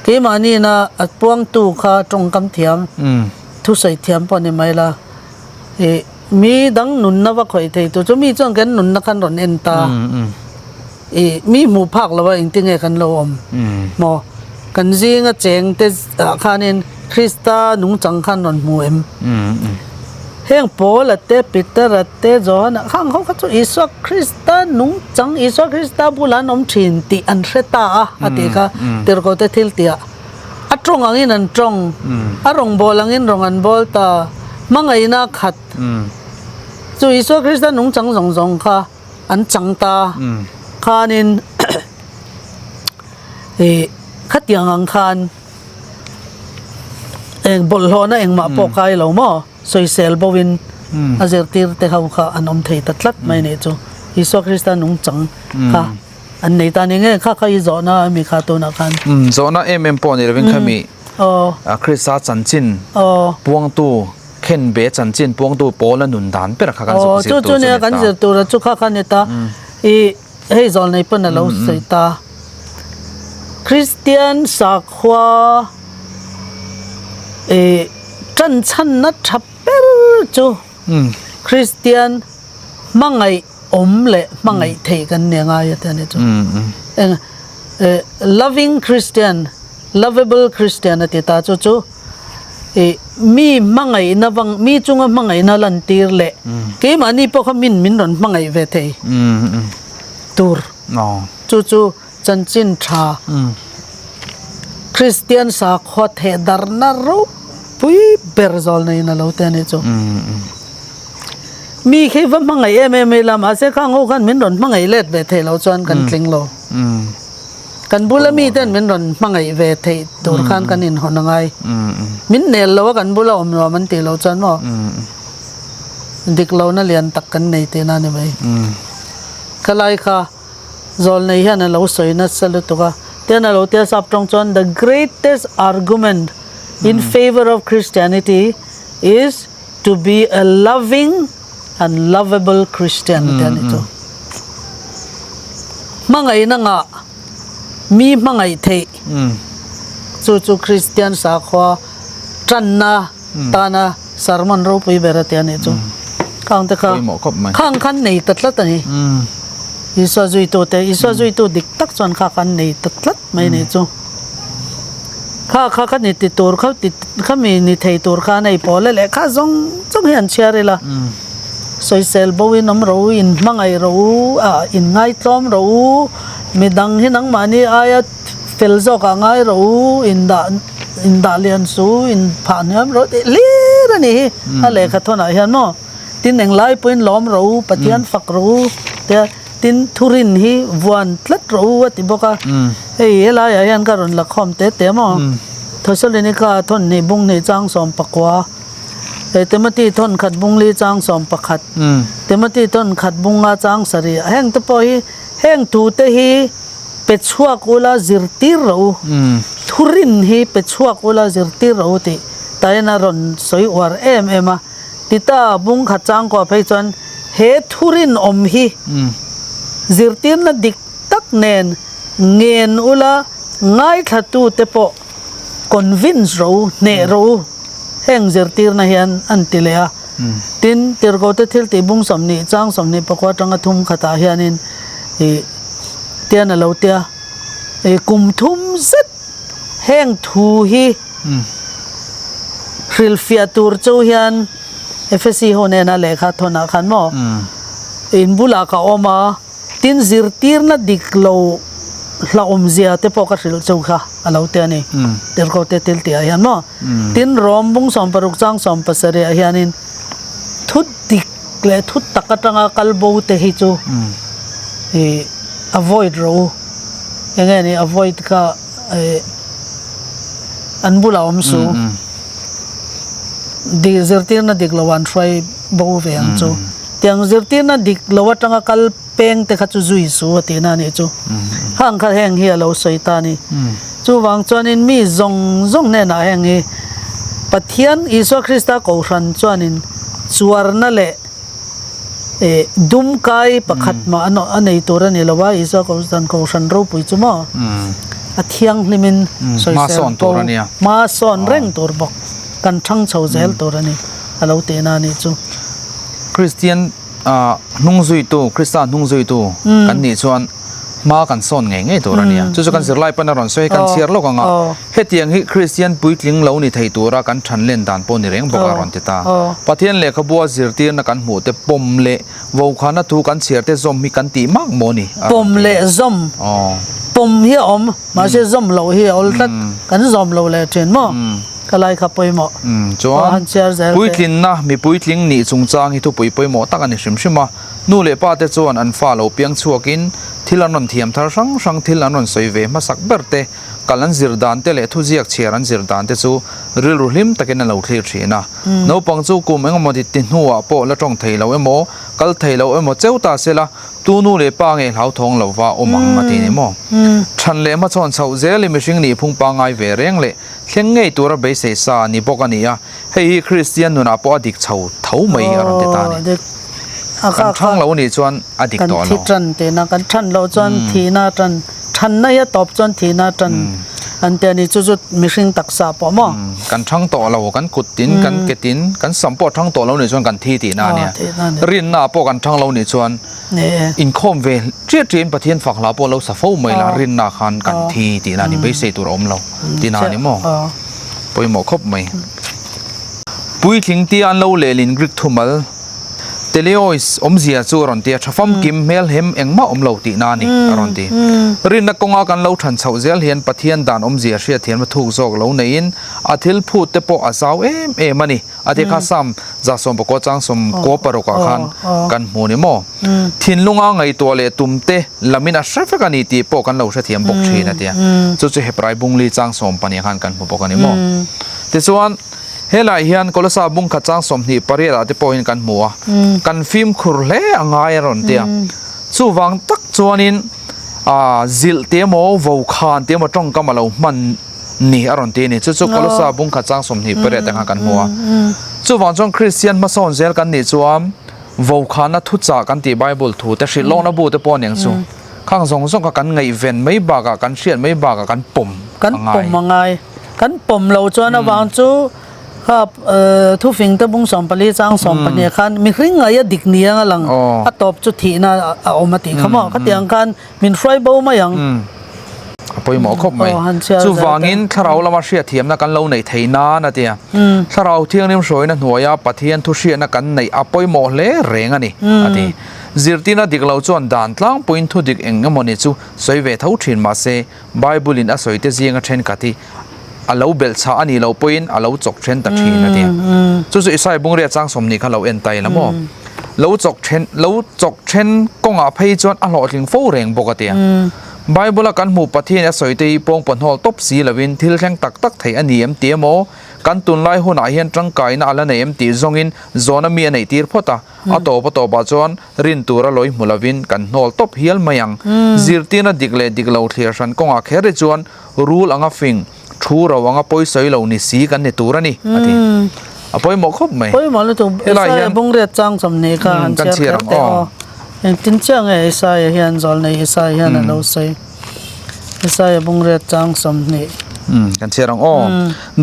Keimahniina a puangtu kha tawngkam thiam, thusawi thiam pawh ni mai la, ih mi dang nunna va khawih thei tur chu mi chuan kan nunna khan rawn en ta. Ih mi hmuh phak lo a engtin nge kan lo awm maw? Kan zinga cheng te ah khanin Krista nungchang khan rawn hmu em? Heng Paula te, Petera te, Johana khang ho kha chu Isua Krista nungchang, Isua Krista bulah an awm thin tih an hre ta a, a tih kha Tirhkohte thil tihah a tawng angin an tawng, a rawngbâwl angin rawng an bâwl ta, hmangaihna a khat. Chu Isua Krista nungchang zawng zawng kha an chang ta khanin ih khatiang ang khan eng bawlhhlawhna engmah pawh kai lo maw sawisel bo in a zirtir te ho kha an awm thei ta tlat mai nih chu Isua Krista nungchang kha an nei ta ni nge kha kha i zawhna ami kha tunah khan.
Zawhna em em pawh ni lovin khami Krista chanchin puangtu Khenbe chanchin puangtu Paula nun dan ber kha kan zuk zir tur
chu ni ta. Chu chu nia kan zir tur a chu kha kha ni ta. I hei zawl nei pawn a lo sawi ta. Kristian sakhua i tanchhanna tha ber chu Kristian hmangaih awm leh hmangaih theih kan ni a ngai a ti a ni chu. Eng loving Christian, lovable Christian a ti ta chu chu. Ih mi hmangaihna vang mi chunga hmangaihna lantir leh keimahni pawh kha min min rawn hmangaih ve thei tur chu chu chanchin tha Kristian sakhua theh darhna ropui ber zawl neiin a lo ti a nih chu. Mi khi va hmangaih em em ila mahse khang ho khan min rawn hmangaih let ve thei lo chuan kan tling lo. Kan bula miten min rawn hmangaih ve theih tur khan kan inhawn a ngai. Min nel lo a kan bula awm nuam an tih loh chuan maw dik lohna lian tak kan nei tihna a ni mai. Khalai kha zawlnei hian a lo sawi nasa lutuk a, tian a lo tia sap tawng chuan the greatest argument in favour of Christianity is to be a loving and lovable Christian te a ni chu. Hmangaihna ngah mi hmangaih theih chu chu Christian sakhua tanna tana sermon ropui ber a ti a nih chu. Khang te kha khang khan nei ta tlat a ni. Isua zuitu te Isua zuitu dik tak chuan kha khan nei ta tlat mai a nih chu. Kha kha ka ni ti tur kha ti kha mi ni thei tur khan hei pawl e leh kha zawng zawng hi an chhiar ila sawisel bo in awm ro in hmangaih ro a in ngaitlawm ro midang hi nangmahni aia fel zawk ah ngai ro in dah in dah lian su in phah hniam ro tih hlir a ni hi a lehkha thawn ah hian maw tin englai pawhin lawm ro Pathian fak ro te Tin, thurin hi vuan tlat rawh u a ti bawk a. Hei helaiah hian ka rawn la khawm te te maw? Thesalonika thawn hnih bung hnih chang 19, Timothy thawn khat bung li chang 11, Timothy thawn khat bung nga chang sarih, heng te pawh hi heng thu te hi pe chhuak ula zirtir rawh u, thurin hi pe chhuak ula zirtir rawh u tih tahin a rawn sawi uar em em a. Tita bung khat changkua phei chuan he thurinawm hi zirtirna dik tak nen ngen ula ngaithlatute pawh convince rawh u, hneh rawh u, heng zirtirna hian an ti leh a. Tin, Tirhkohte thiltih bung 20 chang 24 atanga thum khatah hianin ih tian a lo tia, ih kum thum zet heng thu hi Hrilhfiah tur chu hian Efesi ho nena lehkha thawnah khan maw in bulah ka awm a, tin zirtirna dik lo hlauhawmzia te pawh ka hrilh chu kha a lo ti a ni. Tirhkoh te thil tihah hian maw tin Rom bung 60 chang 17 ah hianin thu dik leh thu tak atanga kal bo te hi chu ih avoid rawh u eng nge ni avoid kha ih An bulah awm su. Dik zirtirna dik lo an hruai bo ve ang chu. Tiang zirtirna dik lo atanga kal peng te kha chu zui su a tihna a nih chu. Khang kha heng hi a lo sawi ta a ni. Chuvang chuanin mi zawng zawng hnenah heng hi Pathian Isua Krista Kohhran chuanin chuarna leh dum kai pakhat mah a nei tur a ni lo a, Isua Kohhran ropui chu maw a thianghlimin sawisel bo hma sawn reng tur bawk kan thang chho zel tur a ni a lo tihna a nih chu.
Kristian hnung zuitu, Krista hnung zuitu kan nih chuan. Hma kan sawn ngei ngei tur a nia. Chu chu kan zirlai pawn a rawn sawi kan chhiar lawk ang a. Hetiang hi Kristian puitling lo ni thei tura kan than len dan pawh ni reng bawk a rawn ti ta. Pathian lehkhabua zirtirna kan hmuh te pawm leh vokhana thu kan chhiar te zawm hi kan tih mak maw ni a rawn ti.
Pawm leh zawm. Pawm hi a awm, mahse zawm loh hi a awl tlat. Kan zawm lo leh thin maw? Ka lai kha pawimawh.
Chuan puitlinna, mi puitling nih chungchang hi thupui pawimawh tak a ni hrim hrim a. Nu leh pa te chuan an fa lo piang chhuakin thil an rawn thiam thar hrang hrang thil an rawn sawi ve hmasak ber te, kal an zir dan te leh thuziak chhiar an zir dan te chu rilru hlim takin an lo thlir thin a. Naupang chu kum engemaw ti hnuah pawh la tawng thei lo emaw, kal thei lo emaw cheu ta se la, tu nu leh pa nge hlauthawng lo va awm ang a ti ni maw? Than leh hmachhawn chhoh zel i mihring nih phung pangngai ve reng leh thleng ngei tura beisei sa ni bawk a ni a. Hei hi Kristian nunah pawh a dik chho tho mai a rawn ti ta a ni. Kan thang lo nih chuan a dik tawh lo.
Kan thi tan tihna, kan than loh chuan thihna tan, thanna hi a tawp chuan thihna tan an ti a ni. Chu chu mihring taksa pawh maw?
Kan thang tawh lo, kan kut tin, kan ke tin, kan sam pawh a thang tawh lo nih chuan kan thi tihna a nia. Rinna pawh kan thang lo nih chuan inkhawm ve chiah chiahin Pathian fak hla pawh lo sa fo mai la, rinna khan kan thi tihna a ni, beisei tur a awm lo tihna a ni maw? Pawimawh khawp mai. Puitling tia an lo lehlin Greek thumal teleois awmzia chu a rawn ti a, tha famkim hmel hem engmah awm lo tihna a ni a rawn ti. Rinna kawnga kan lo than chhoh zel hian Pathian dan awmzia hriatthiamna thuk zawk lo neiin a thil phut te pawh a zau em em a ni. A ti kha Psalm 119 chang 16 ah khan kan hmu ni maw? Thinlunga ngaihtuah leh tum te lamin a hre vek a ni tih pawh kan lo hrethiam bawk thin a ti a. Chu chu Hebrai bungli chang 12 khan kan hmu bawk a ni maw? Tichuan, helaiah hian Kolosa bungkhat chang 28 ah te pawhin kan hmu a, kan fimkhur hle a ngai a rawn ti a. Chuvang tak chuanin zilh te emaw, vokhan te emaw tawngkam a lo hman ni a rawn ti a ni. Chu chu Kolosa bungkhat chang 28 te khan kan hmu a. Chuvang chuan Kristian hmasawn zel kan nih chuan Vokhana thuchah kan tih Bible thu te hrilh lawkna bu te pawh aniang chu. Khang zawng zawng kha kan ngaihven mai bakah kan hriat mai bakah kan pawm
a ngai. Kan pawm a ngai. Kan pawm lo chuan avang chu kha thufing te bung 14 chang 12 khan mihring ngaih a dik ni ang a lang a tawp chu thihna a awm a tih kha maw. Khatiang khan Min hruai bo mai ang.
A pawimawh khawp mai. Chuvangin thlarau lama hriatthiamna kan lo neih thei nan a tia. Thlarau thianghlim hruaina hnuaia Pathian thu hriatna kan neih a pawimawh hle reng a ni a ti. Zirtirna dik lo chuan dan tlangpuiin thu dik eng emawni chu sawi ve tho thin mahse Bible-in a sawite zinga thenkhat hi a lo belhchhah a nih loh pawhin a lo chawk then ta thin a ti. Chu chu Isaiah Bungria chang 20 kha lo en ta ila maw? Lo chawk then lo chawk then kawngah phei chuan a hlawhtling fo reng bawk a ti a. Bible-a kan hmuh Pathian a sawi te hi pawngpaw hnawl tawp si lovin thil thleng tak tak thei a ni em ti emaw, kan tunlai hunah hian tangkaina a la nei em tih zawngin zawhna mi a neih tir phawt a. A tawp a tawpah chuan rin tura lawi hmu lovin kan hnawl tawp hial mai ang. Zirtirna dik leh dik lo thliar hran kawngah kher hi chuan rul anga fing, thu ro anga pawisawi lo ni si kan ni tur a ni, a ti. A pawimawh khawp mai.
Pawimawh lutuk. Isaiah bungriat chang 20 kha han chhiar kher teh aw. Engtin chiah nge Isaiah hian zawlnei Isaiah hian a lo sawi. Isaiah bungriat chang 20.
Kan chhiar ang aw.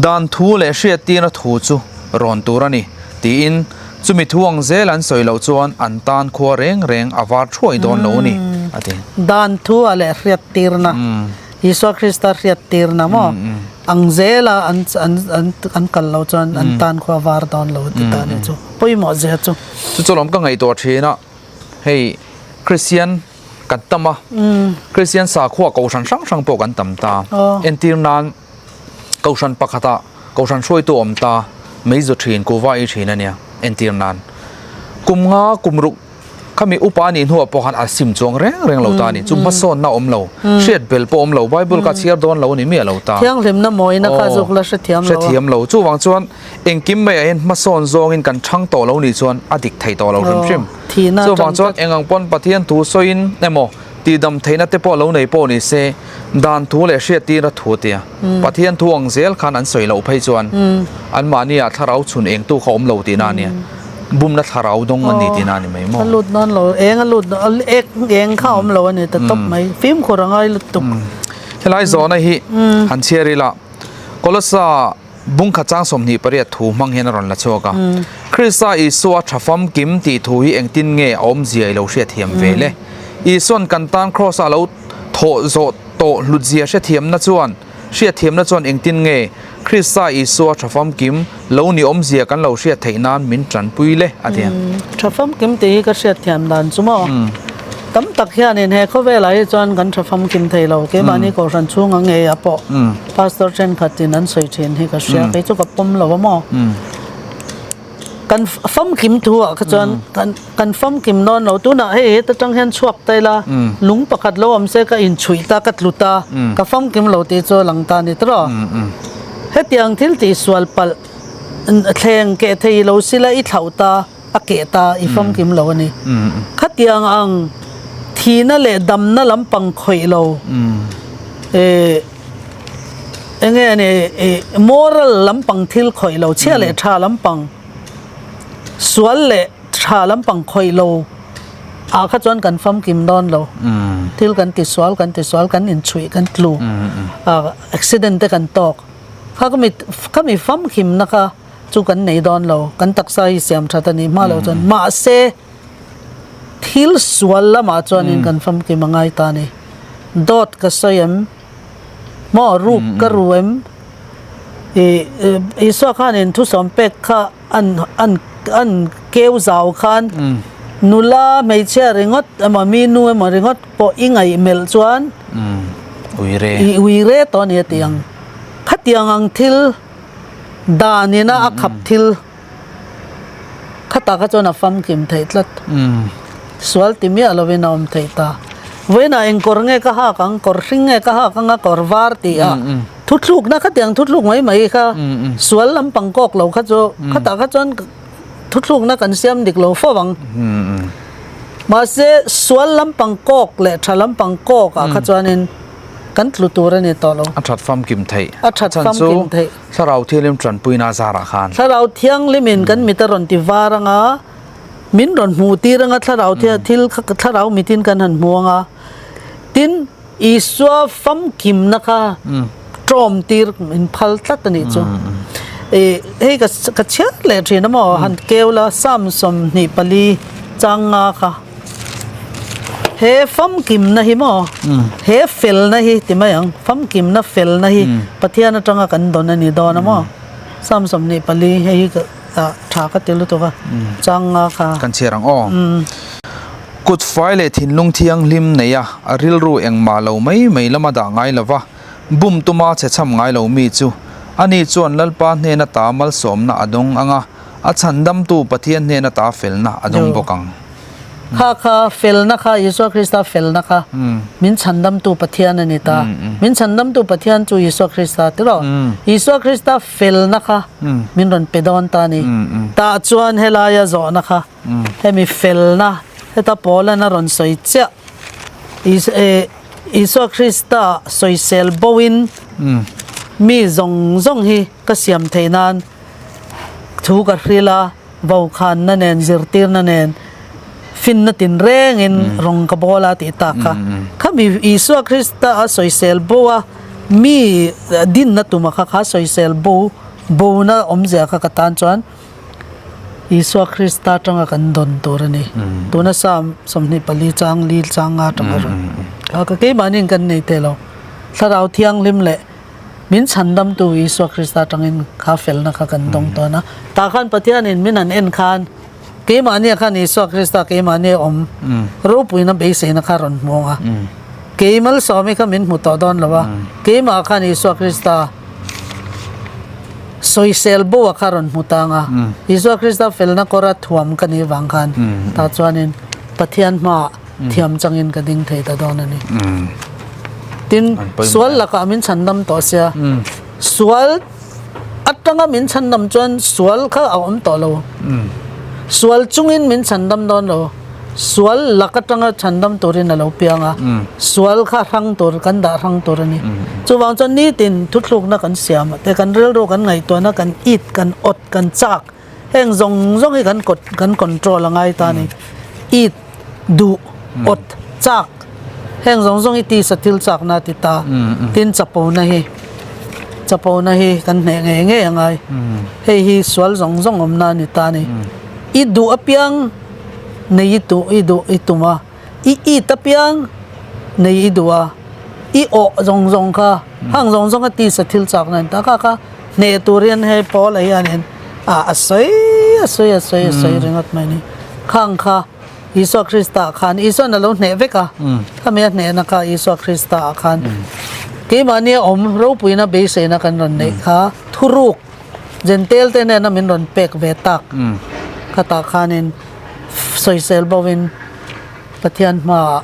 Dan thu leh hriattirna thu chu rawn tur a ni, tiin Chumi thu ang zel an sawi loh chuan an tan khua reng reng a var thuai dawn lo a ni, a ti.
Dan thu a leh hriattirna, Isua Krista hriattirna maw ang zela an an an an kal loh chuan an tan khua a var dawn lo a ti ta a ni chu. Pawimawh zia chu.
Chu chu lawm ka ngaihtuah thin a, hei Kristian kan tam a, Kristian sakhua kohhran hrang hrang pawh kan tam ta. Entir nan Kohhran pakhatah Kohhran hruaitu awm ta mei zu thin, kuva ei thin a nia, entir nan. Kum nga, kum ruk khami upa a nih hnuah pawh khan a sim chuang reng reng lo ta a ni. Chu hmasawnna awm lo, hriat bel pawh awm lo, Bible kha chhiar dawn lo a ni miah lo ta.
Thianghlimna mawina kha zuk la hrethiam lo a.
Hrethiam lo. Chuvang chuan engkim maiah hian hmasawn zawngin kan chhang tawh lo nih chuan a dik thei tawh lo hrim hrim. Chuvang chuan eng ang pawn Pathian thu sawiin emaw, Tihdam theihna te pawh lo nei pawh ni se, dan thu leh hriattirna thu tia Pathian thu ang zel khan an sawi loh phei chuan anmahniah thlarau chhun engtu kha awm lo tihna a nia. Bumna thlarau dawng an ni tihna a ni mai maw?
A lut dawn lo, eng a lut ek eng kha awm lo a ni ta tawp mai. Fimkhur a ngai lutuk.
Helai zawhna hi han chhiar ila, Kolossa Bungkhat chang 28 thu hmang hian a rawn la chhuak a. Krista Isua tha famkim tih thu hi engtin nge a awmzia i lo hriatthiam ve le? Isua'n kan tan Kraws-a a lo Thawh zawh tawh hlutzia hrethiamna chuan hriatthiamna chuan engtin nge Krista Isua tha famkim lo ni awmzia kan lo hriat theih nan min tanpui le a ti a.
Tha famkim tih hi ka hriatthiam dan chu maw? Tam tak hianin he khawvelah hi chuan kan tha famkim thei lo, keimahni kohhran chhunga ngeiah pawh Pastor thenkhatin an sawi thin hi ka hria, kei chu ka pawm lo a maw? Kan famkim thu ah kha chuan kan kan famkim dawn lo tunah hei heta tang hian chhuak ta ila lung pakhat lo awm se ka inchhuih ta ka tlu ta ka famkim lo tih chu a lang ta a ni tawh hetiang thil tih sual palh thleng keh thei lo sila i thlauh ta a keh ta i famkim lo a ni khatiang ang thihna leh damna lampang khawih lo eh Enge a ni ih moral lampang thil khawih lo chhia leh tha lampang sual leh tha lampang khawih lo ah kha chuan kan famkim dawn lo thil kan ti sual kan ti sual kan inchhuih kan tlu ah accident te kan tawk kha ka mi ka mi famkim na kha chu kan nei dawn lo kan taksa hi siam that a nih hma lo chuan mahse thil sual lamah chuanin kan famkim a ngai ta a ni dawt ka sawi em. Maw ruk ka ru em? Ih Isua khanin thusawm pek kha an an an keu zau khan nula hmeichhia ringawt emaw mi nu emaw ringawt pawh i ngaih melh chuan
Uire.
I uire tawh a ni a ti ang. Khatiang ang thil danina a khap thil Khatah kha chuan a famkim theih tlat. Sual ti miah lovin a awm theih ta. Vawiinah eng kawr nge ka hak ang, kawr hring nge ka hak ang a kawr var tih a thuthlukna khatiang thuthluk mai mai kha sual lampang kawk lo kha chu khatah kha chuan thuthlukna kan siam dik lo fo ang. Mahse sual lampang kawk leh tha lampang kawk ah kha chuanin kan tlu tur a ni tawh lo.
A that famkim theih.
A that famkim theih.
Thlarau Thianghlim tanpuina zarah khan.
Thlarau Thianghlimin kan mit a rawn ti var anga, min rawn hmuh tir anga Thlarau thil kha Thlarau mitin kan han hmu anga, tin Isua famkimna kha tawm tir min phal tlat a nih chu. Ih hei ka ka chhiar leh thin a maw han keu la Psalm 24 chang nga kha. He famkimna hi maw? He felna hi ti mai ang, famkimna felna hi Pathian atanga kan dawn a ni dawn a maw? Psalm 24 hei hi ka tha ka ti lutuk a, chang nga kha.
Kan chhiar ang aw. Kut fai leh thinlung thianghlim nei a, a rilru engmah lo mai mai lama dah ngai lova, bum tuma chhe chham ngai lo mi chu, ani chuan Lalpa hnena ta malsawmna a dawng ang a, a chhandamtu Pathian hnena ta felna a dawng bawk ang.
Kha kha felna kha Isua Krista felna kha min chhandamtu Pathian a ni ta. Min chhandamtu Pathian chu Isua Krista ti rawh. Isua Krista felna kha min rawn pe dawn ta a ni. Tah chuan helaia zawhna kha hemi felna heta Paulan a rawn sawi chiah Isua Krista sawisel boin mi zawng zawng hi ka siam theih nan thu ka hril a. Vokhanna nen, zirtirna nen, finna tinrengin rawng ka bawl a tih tak kha. Khami Isua Krista a sawisel bo a, mi dinna tuma kha kha sawisel bo bona awmzia kha ka tan chuan Isua Krista atanga kan dawn tur a ni. Tuna Psalm 24 chang li chang nga atanga rawn. Kha ka keimahniin kan nei thei lo. Thlarau Thianghlim leh Min chhandamtu Isua Krista atangin kha felna kha kan dawng tawn a. Tah khan Pathianin min han en khan keimahnia khan Isua Krista keimahnia awm ropuina beiseina kha rawn hmu ang a. Kei malsawmi kha min hmu tawh dawn lo a, keimah khan Isua Krista sawisel bo a kha rawn hmu ta ang a. Isua Krista felna kawra thuam ka nih vang khan tah chuanin Pathian hmaah thiam changin ka ding thei ta dawn a ni. Tin, sual lakah min chhandam tawh sia, sual atanga min chhandam chuan sual kha a awm tawh lo. Sual chungin min chhandam dawn lo. Sual lak atanga chhandam turin a lo piang a, sual kha hrang tur, kan dah hrang tur a ni. Chuvang chuan nitin thuthlukna kan siam a te, kan rilru kan ngaihtuahna, kan it, kan awt, kan chak, Heng zawng zawng hi kan kan control a ngai ta a ni. It, duh, awt, chak heng zawng zawng hi tisa thil chakna a ti ta. Tin chapona hi chapona hi kan hneh ngei ngei a ngai. Hei hi sual zawng zawng awmna a ni ta a ni. I duh apiang nei i duh i duh i tum a, i it apiang nei i duh a. I awh zawng zawng kha hang zawng zawng a tisa thil chak na ta kha kha hneh tur hian hei Paula hianin a a sawi a sawi a sawi a sawi ringawt mai ni. Khang kha Isua Krista khan Isuan a lo hneh vek a, khami a hnehna kha Isua Krista ah khan keimahni a awm ropuina beiseina kan rawn neih kha thuruk Jentail te nena min rawn pek ve tak khatah khanin sawisel bo in Pathian hmaah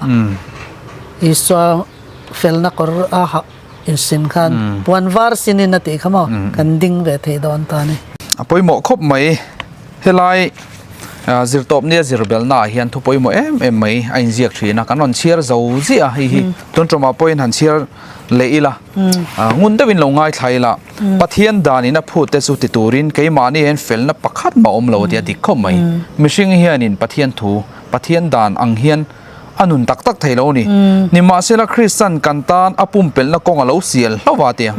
Isua felna kawr a hah insin khan puan var sinin a tih kha maw kan ding ve thei dawn ta a ni.
A pawimawh khawp mai. Helai zirtawp nia zir belna ah hian thu pawimawh em em mai a inziak thin a, kan rawn chhiar zo ziah a hei hi tun tumah pawhin han chhiar leh ila ngun deuhin lo ngaithla ila Pathian danin a phut te chu ti turin keimahni hian felna pakhat mah awm lo tih a dik khawp mai. Mihring hianin Pathian thu, Pathian dan ang hian a nun tak tak thei lo a ni. Nimahsela Kristan kan tan a pumpelhna kawng a lo sial hlauh a tia.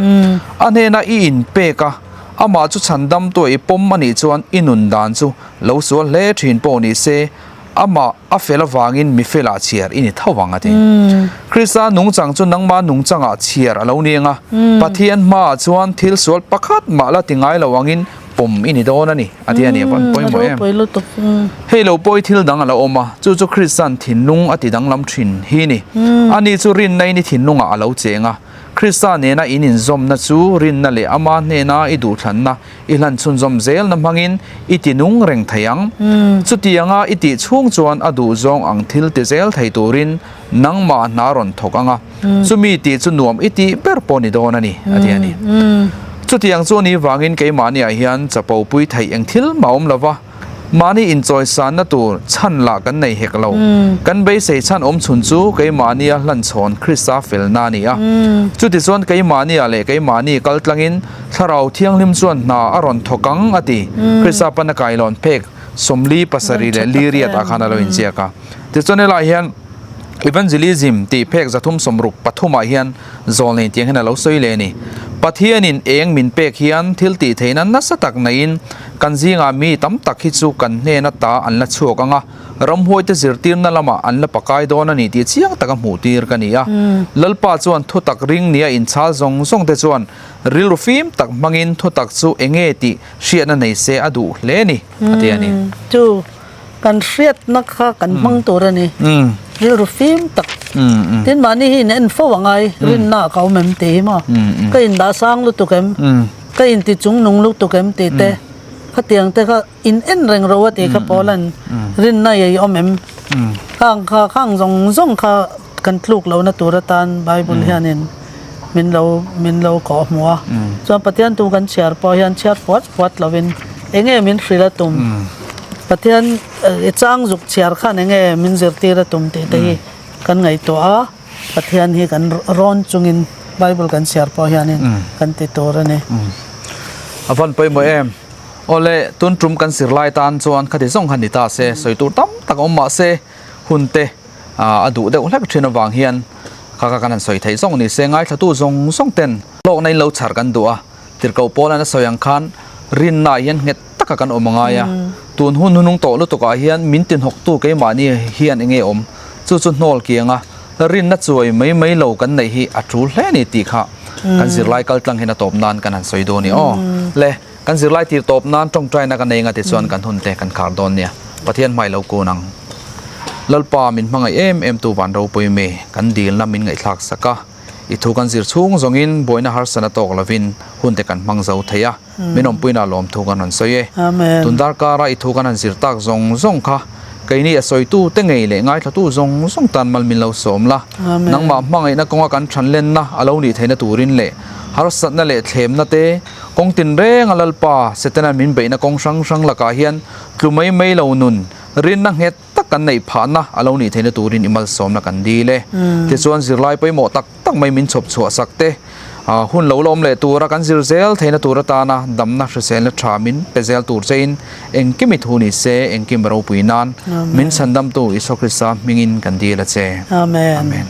A hnena i inpek a, amah chu chhandamtu a i pawm a nih chuan i nun dan chu lo sual hle thin pawh ni se, amah a fel avangin mi felah chhiar i ni tho vang a ti. Krista nungchang chu nangma nungchangah chhiar a lo ni ang a, Pathian hmaah chuan thil sual pakhat mah la ti ngai lo angin pawm i ni dawn a ni, a ti a ni. A van pawimawh em? Hei lo pawh i thil dang a lo awm a, chu chu Krista'n thinlung a ti danglam thin hi ni. Ani chu rinna in i thinlungah a lo cheng a, Krista nena in inzawmna chu rinna leh ama hnena i duhthlanna i hlan chhunzawm zelna hmangin i ti nung reng thei ang. Chutianga i tih chhung chuan a duhzawng ang thil ti zel thei turin nangmah hna rawn thawk ang a, chumi tih chu nuam i tih ber pawh ni dawn a ni, a ti a ni. Chutiang chu a nih vangin keimahniah hian chapo pui theih eng thil mah awm lo va, Mahni inchawisanna tur chhan lah kan nei hek lo. Kan beisei chhan awm chhun chu keimahnia hlanchhawn Krista felna a ni a. Chutichuan keimahnia leh keimahni kal tlangin Thlarau Thianghlim chuan hna a rawn thawk ang a ti. Krista pana kailawn phek 47 leh Liriat ah khan a lo inziak a. Tichuan helaiah hian Evangelism tih phek 363 ah hian Zawlnei tiang hian a lo sawi leh a ni. Pathianin eng min pek hian thil tih theihna nasa tak neiin kan zingah mi tam tak hi chu kan hnen ata an la chhuak ang a, ramhuaite zirtirna lamah an la pakai dawn a ni tih chiang taka hmuh tir ka ni a. Lalpa chuan thutak ring nia inchhal zawng zawng te chuan rilru fim tak hmangin thutak chu enge tih hriatna nei se a duh hle a ni, a ti a ni.
Chu Kan hriatna kha kan hmang tur a ni. Rilru fim tak. Tin mahni hi in en fo a ngai, rinna ah ka awm em tih hi maw? Ka indah sang lutuk em? Ka inti chungnung lutuk em tih te, khatiang te kha in en reng ro a tih kha Paula'n rinna i awm em? Khang kha khang zawng zawng kha kan tluk lohna tur atan Bible hianin min lo min lo kawh hmu a. Chuan Pathian tu kan chhiar pawh hian chhiar puat puat lovin enge min hrilh a tum? Pathian i chang zuk chhiar khan enge min zirtir a tum tih te hi kan ngaihtuah a, Pathian hi kan rawn chungin Bible kan chhiar pawh hianin kan ti tur a ni.
A van pawimawh em? Awle, tun tum kan zirlai tan chuan khati zawng khan ni ta se, sawi tur tam tak a awm mah se, hun te a duh deuh hlek thin avang hian kha kha kan han sawi theih zawng ni se, ngaithlatu zawng zawng ten hlawkna in lo chhar kan duh a, Tirhkoh Paula'n a sawi ang khan rinnaah hian nghet taka kan awm a ngai a, tun hun hunung tawh lutukah hian min tinhawktu keimahni hian enge awm? Chu chu hnawl kiang a, rinna chuai mai mai lo kan neih hi a tul hle a ni tih kha kan zirlai kal tlang hian a tawp nan kan han sawi dawn i aw. Le, kan zirlai tir tawp nan tawngtaina ka nei anga tichuan kan hun te kan khar dawn nia. Pathian hmai lo kun ang. Lalpa min hmangaih em em tu van ropui mi kan dilna min ngaihthlak sak a. I thu kan zir chhung zawngin buaina harsana tawk lovin hun te kan hmang zo thei a, min awmpuina lawmthu kan rawn sawi e. Tun darkara i thu kan han zir tak zawng zawng kha keini a sawitu te ngei leh ngaithlatu zawng zawng tan mal min lo sawm la. Nangmah hmangaihna kawnga kan thanlenna a lo nih theihna turin leh harsatna leh thlemna te kawng tinrenga Lalpa Setana min beihna kawng hrang hrang lakah hian tlu mai mai lo nun rinna nghet tak kan neih phahna a lo nih theihna turin i malsawmna kan dil e. Tichuan zirlai pawimawh tak tak mai min chhawp chhuah sak te, hun lo la awm leh tura kan zir zel theihna tur atana damna hriselna tha min pe zel tur chein engkim i thu ni se, engkim ropui nan min chhandamtu Isua Krista hmingin kan dil a che.
Amen.